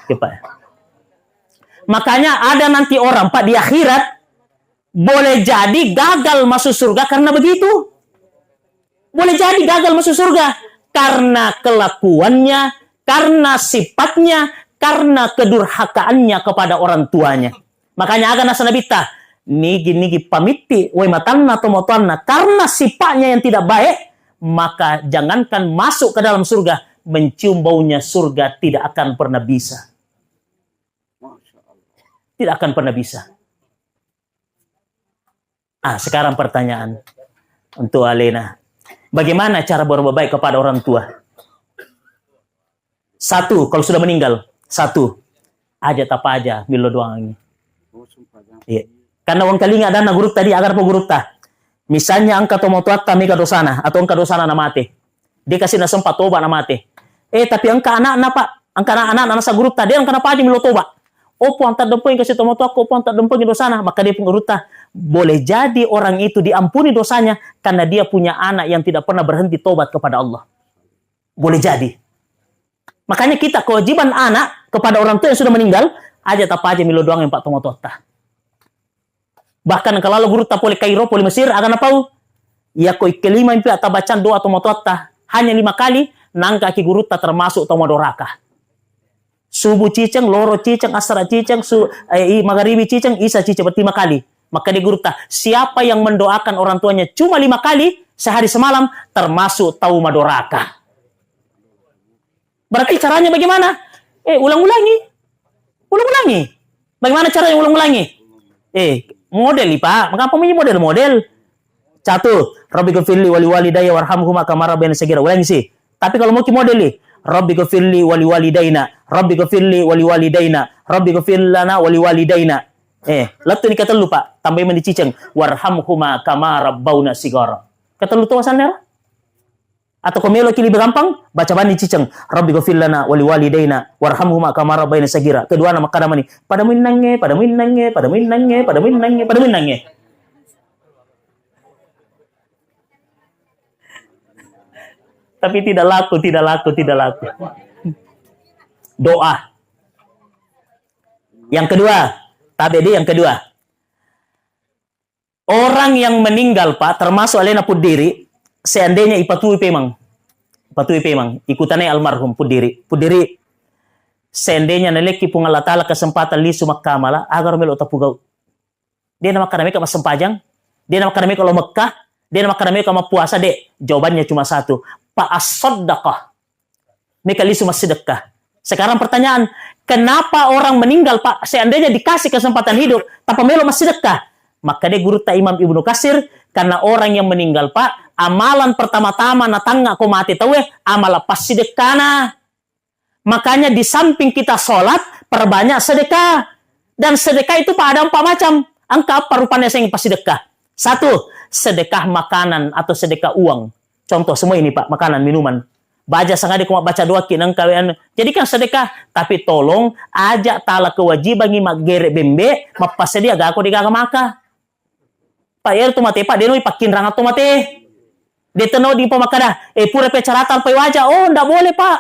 Oke, Pak. Makanya ada nanti orang, Pak, di akhirat boleh jadi gagal masuk surga karena begitu. Boleh jadi gagal masuk surga karena kelakuannya, karena sifatnya, karena kedurhakaannya kepada orang tuanya. Makanya aga nasa Nabitta, nigi-nigi pamitti wae matanna tomatoanna karena sifatnya yang tidak baik, maka jangankan masuk ke dalam surga, mencium baunya surga tidak akan pernah bisa. Tidak akan pernah bisa. Ah, sekarang pertanyaan untuk alena. Bagaimana cara berbuat baik kepada orang tua? Satu, kalau sudah meninggal, satu, aja tapaja, millo doangi. Iya. Karena wengkalinga adanna gurutta di, agar apa gurutta? Misalnya engka tomatoatta mega dosana, atau engka dosana namate. De kasi nasempa toba namate. Eh, tapi engka anakna, Pak. Engka anak-anak nasa gurutta, de engka napaja millo toba. Oh, Puang, taddempengi kasi tomatoakku, Puang, taddempengi dosana. Maka de gurutta, boleh jadi orang itu diampuni dosanya karena dia punya anak yang tidak pernah berhenti tobat kepada Allah. Boleh jadi. Makanya kita kewajiban anak kepada orang tua yang sudah meninggal, aja tapaja millo doang yang Pak tomatoatta. Bahkan kalau gurutta pole Kairo, pole Mesir, aga napau? Iya ko ikkelima impi tabacang doa tomatoatta hanya lima kali, nangka ki gurutta termasuk tau madoraka. Subuh ciceng, loro ciceng, asara ciceng, su, eh, i, magaribi ciceng, isa ciceng, berarti lima kali. Maka di gurutta, siapa yang mendoakan orang tuanya cuma lima kali sehari semalam, termasuk tau madoraka. Berarti caranya bagaimana? Eh, ulang-ulangi. Ulang-ulangi. Bagaimana caranya ulang-ulangi? Eh, model, Pak. Mengapa punya model-model? Satu, Rabbi gfirli wali walidayya warhamhuma kama rabbayani sagira. Ulangi sih. Tapi kalau mau ki model nih, Rabbi gfirli wali walidaina, Rabbi gfirli wali walidaina, Rabbi gfir lana wali walidaina. Eh, lettu ni ketellu, Pak. Tambahi mani ciceng. Warhamhuma kama rabbauna sigara. Ketellu tu wasanna. Atau ko melo ki lebih gampang, baca bani ciceng, Rabbi gfir lana wali walidaina warhamhuma kama rabbayani sagira. Keduana makkada mani, pada muinnangnge, pada muinnangnge, pada muinnangnge, pada muinnangnge, pada muinnangnge. Tapi tidak laku, tidak laku, tidak laku. Doa. Yang kedua, tabe di yang kedua. Orang yang meninggal, Pak, termasuk alena Puddiri, seandainya ipatui pemang, ipatui pemang, ikutanai almarhum Puddiri. Puddiri, seandainya nalekki Puang Allah Ta'ala kesempatan lisu makkamala, agaro melo tapugau. Dia namakkada meka massempajang, dia namakkada meka lo Mekkah, dia namakkada meka mappuasa, de. Jawabannya cuma satu, Pak, as-saddaqah. Meka lisu massidekka. Sekarang pertanyaan, kenapa orang meninggal, Pak, seandainya dikasih kesempatan hidup, tappa melo massidekka? Makkeda gurutta Imam Ibnu Katsir, karena orang yang meninggal, Pak, amalan pertama-tama natangnga ko mate tauwe, amala passidekkana. Makanya di samping kita sholat, perbanyak sedekah. Dan sedekah itu, Pak, ada empat macam. Engka apa rupanya sing passidekka? Satu, sedekah makanan atau sedekah uang. Contoh semua ini, Pak, makanan, minuman. Baja sangadi ko mabbaca doa ki nengka we anu. Jadi kan sedekah, tapi tolong aja tala kewajibangi maggere bembe, mappassedia gako degaga maka. Pak, iyaro tu mate, Pak, deno ipakkinrang atau mate. Deteno di pemakkada, eh, pura pe carata alpai waja. Oh, ndak boleh, Pak.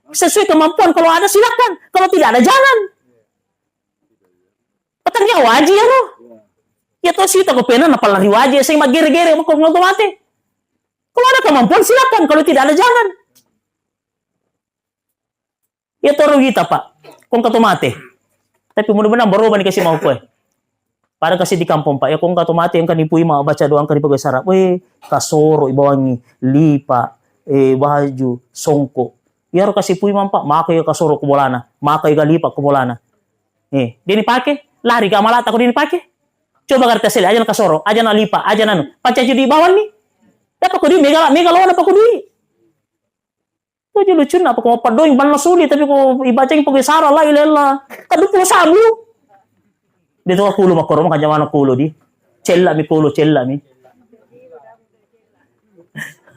Sesuai kemampuan, kalau ada silakan, kalau tidak ada jangan. Patang nyawa aji iyaro. Ya to sita ko pena napalari waji sing maggere-gere mako mate. Kalau ada kemampuan silakan, kalau tidak ada jangan. Ya to rugi ta, Pak. Kong kato mate. Tapi mudah-mudahan baroba ni kasi mau koe. Pada kasi di kampung, Pak. Ya kong kato mate engka nipui ma baca doa engka nipegawai sara. Weh, kasoro ibawangi, lipa, eh, baju, songko. Iyaro kasi pui mampa, maka iya kasoro ko bolana, maka iya lipa ko bolana. Eh, dia ni pake, lari ka malata ko dia ni pake. Coba garta sele, aja na kasoro, aja na lipa, aja na anu. Pacaji di bawang ni. Dapat ko di mega, mega lawan apa ko di. Tuju lucunna apa ko mappadoing banna suli, tapi ko ibacang pake sara la ilaha illallah. Kaduppu sabu. Dia tu aku lu makoro maka jaman aku lu di. Cella mi kulu, cella mi.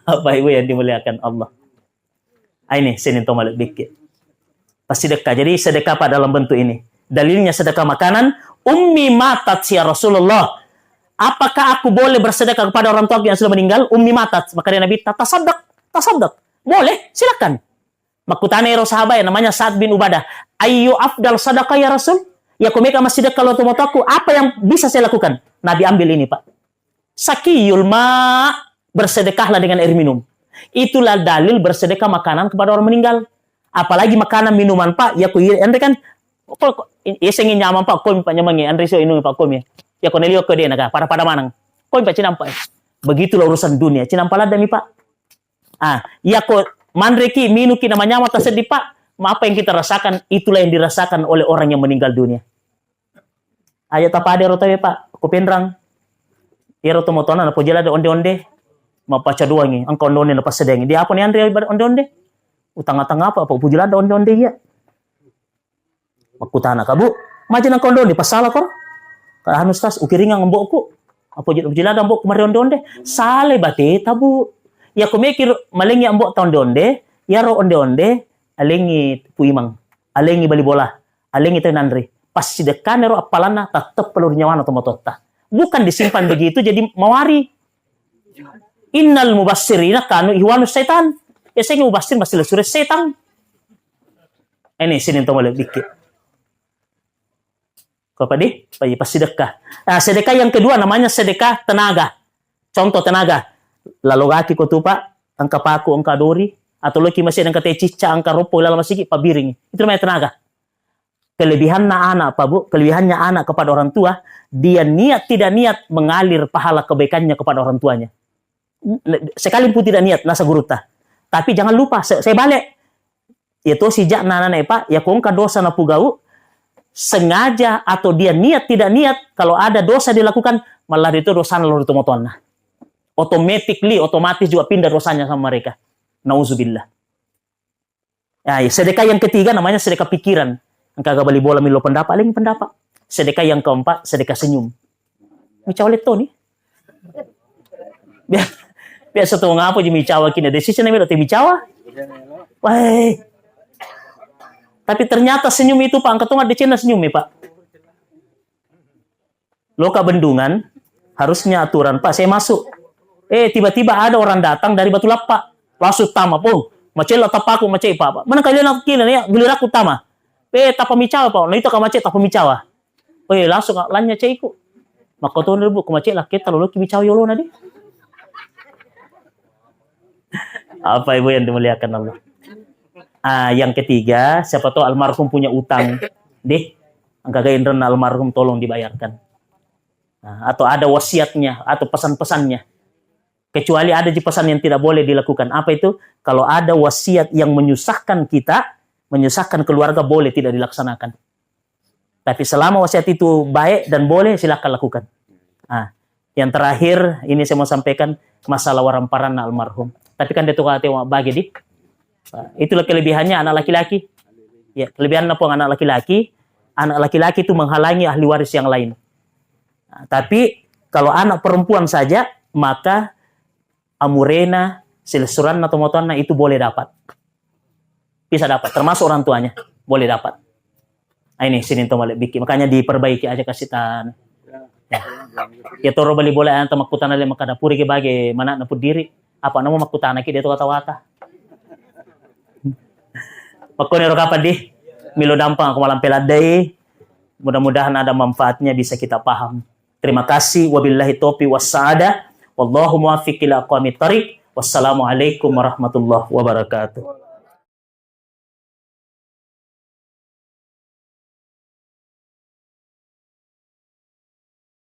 Bapak Ibu yang dimuliakan Allah. Ah, ini, sini to malebbikke. Passidekka. Jadi sedekah, Pak, dalam bentuk ini. Dalilnya sedekah makanan, ummi matat ya Rasulullah. "Apakah aku boleh bersedekah kepada orang tuaku yang sudah meninggal?" Ummi matat, makanya Nabi, "Ta-, tasaddaq, tasaddaq." Boleh, silakan. Makkutana ero sahabat, namanya Sa'ad bin Ubadah, "Ayyu afdal sadaqah ya Rasul?" "Ya, ko mega massidekka lao tomatoakku, apa yang bisa saya lakukan?" Nabi, "Ambil ini, Pak. Sakiyul ma, bersedekahlah dengan air minum. Itulah dalil bersedekah makanan kepada orang meninggal." Apalagi makanan minuman, Pak, ya ko iya, ente kan, ko, ko, iya sengi nyamang, Pak, ko, Pak, nyamang, ya, anre so inung, Pak, ko, ya. Ya ko neliwa ko de naga, pada-pada manang. Ko, Pak, cinampa, eh. Begitulah urusan dunia. Cinampa ladda mi, Pak. Ah, iya ko manreki, minuki, namanyamang taseddi, Pak. Apa yang kita rasakan, itulah yang dirasakan oleh orang yang meninggal dunia. Aja tapada ero tauwe, Pak, ko Penrang. Ero tomatoanna napoji ladde onde-onde. Mappacaduangi, engka onde-onde napassedeangi. Dia apa ni anre onde-onde? Utang-utang apa, Pak? Upoji ladde onde-onde iya. Makkutana ka, Bu, "Maja nengka onde-onde, passala koro?" Ka anu, "Stas, ukiringang ambo'ku." Apoji, upoji ladde ambo'ku mare onde-onde. Sale bateta, Bu. Ya ko meki malengi ambo'ta onde-onde, yaro onde-onde, alengi Pu Imang, alengi bali bola, alengi tau nanre. Passidekkana ro appalanna, tetteppe lao ri nyawana tomatoatta. Bukan disimpan begitu jadi mawari. Innal mubassirina kanu ihwanus syaitan. Ya, saya mubassir masih lesure setan. Ini sini to malebbikki. Ko padi, padi passidekka. Nah, sedekah yang kedua namanya sedekah tenaga. Contoh tenaga. Lalogaki ko tu, Pak, engka paku, engka dori, atau loki masjid, engka teh cicca, engka roppo, lalo masigi, pabiring. Itu namanya tenaga. Kelebihannya anak, Pak, Bu, kelebihannya anak kepada orang tua, dia niat tidak niat mengalir pahala kebaikannya kepada orang tuanya. Sekali pun tidak niat, nasa gurutta. Tapi jangan lupa, se-, saya balik. Ya toh, sejak nana, Pak, ya ko engka dosa napugau, sengaja atau dia niat tidak niat, kalau ada dosa dilakukan, malah itu dosana lao ri tomatoanna. Automatically, otomatis juga pindah dosanya sama mereka. Nauzubillah. Ya, ya, sedekah yang ketiga namanya sedekah pikiran. Engka ga bali bola milo pendapat, aling pendapat. Sedekah yang keempat, sedekah senyum. Micawa letto ni. Bia-, biasa tu ngapa ji micawa kini? Decision ni melo tu micawa. Wah. Tapi ternyata senyum itu, Pak, engka tu ngadde cina senyum ya, Pak. Loka bendungan, harusnya aturan, Pak, saya masuk. Eh, tiba-tiba ada orang datang dari Batu Lappa. Langsung tama, oh, macella tappaku, macai, Pak. Mana kalian aku kira ya, giliranku tama. Eh, tappa micawa, Pak. Nah, itu ka macai tappa micawa. Eh, langsung lanya caiku. Makkotoni, Bu, ko macai lakketta loloki micawa yolona di. Apa Ibu yang dimuliakan Allah? Ah, yang ketiga, siapa tahu almarhum punya utang. Deh, engka ga inrenna almarhum tolong dibayarkan. Nah, atau ada wasiatnya, atau pesan-pesannya. Kecuali ada ji pesan yang tidak boleh dilakukan. Apa itu? Kalau ada wasiat yang menyusahkan kita, menyusahkan keluarga, boleh tidak dilaksanakan. Tapi selama wasiat itu baik dan boleh, silakan lakukan. Ah, yang terakhir, ini saya mau sampaikan masalah waramparanna almarhum. Tapi kan dia tuh kata bagi di. Ah, itulah kelebihannya anak laki-laki. Ya, kelebihannya pun anak laki-laki. Anak laki-laki itu menghalangi ahli waris yang lain. Nah, tapi kalau anak perempuan saja, maka amurena, silessuranna, tomatoanna itu boleh dapat. Bisa dapat, termasuk orang tuanya. Boleh dapat. Ah, ini sini to malebbiki. Makanya diperbaiki aja kasih tan. Ya. Ya toro bali bola anta makkutana le makkada puri ke bage mana na pudiri. Apa namo makkutana ki dia to kata-wata. Makkoni ro kapang di. Milo dampang aku malam peladdai. Mudah-mudahan ada manfaatnya, bisa kita paham. Terima kasih. Wabillahi taufiq wassa'adah. Wallahu muwaffiq ila aqwamit thariq. Wassalamualaikum warahmatullahi wabarakatuh.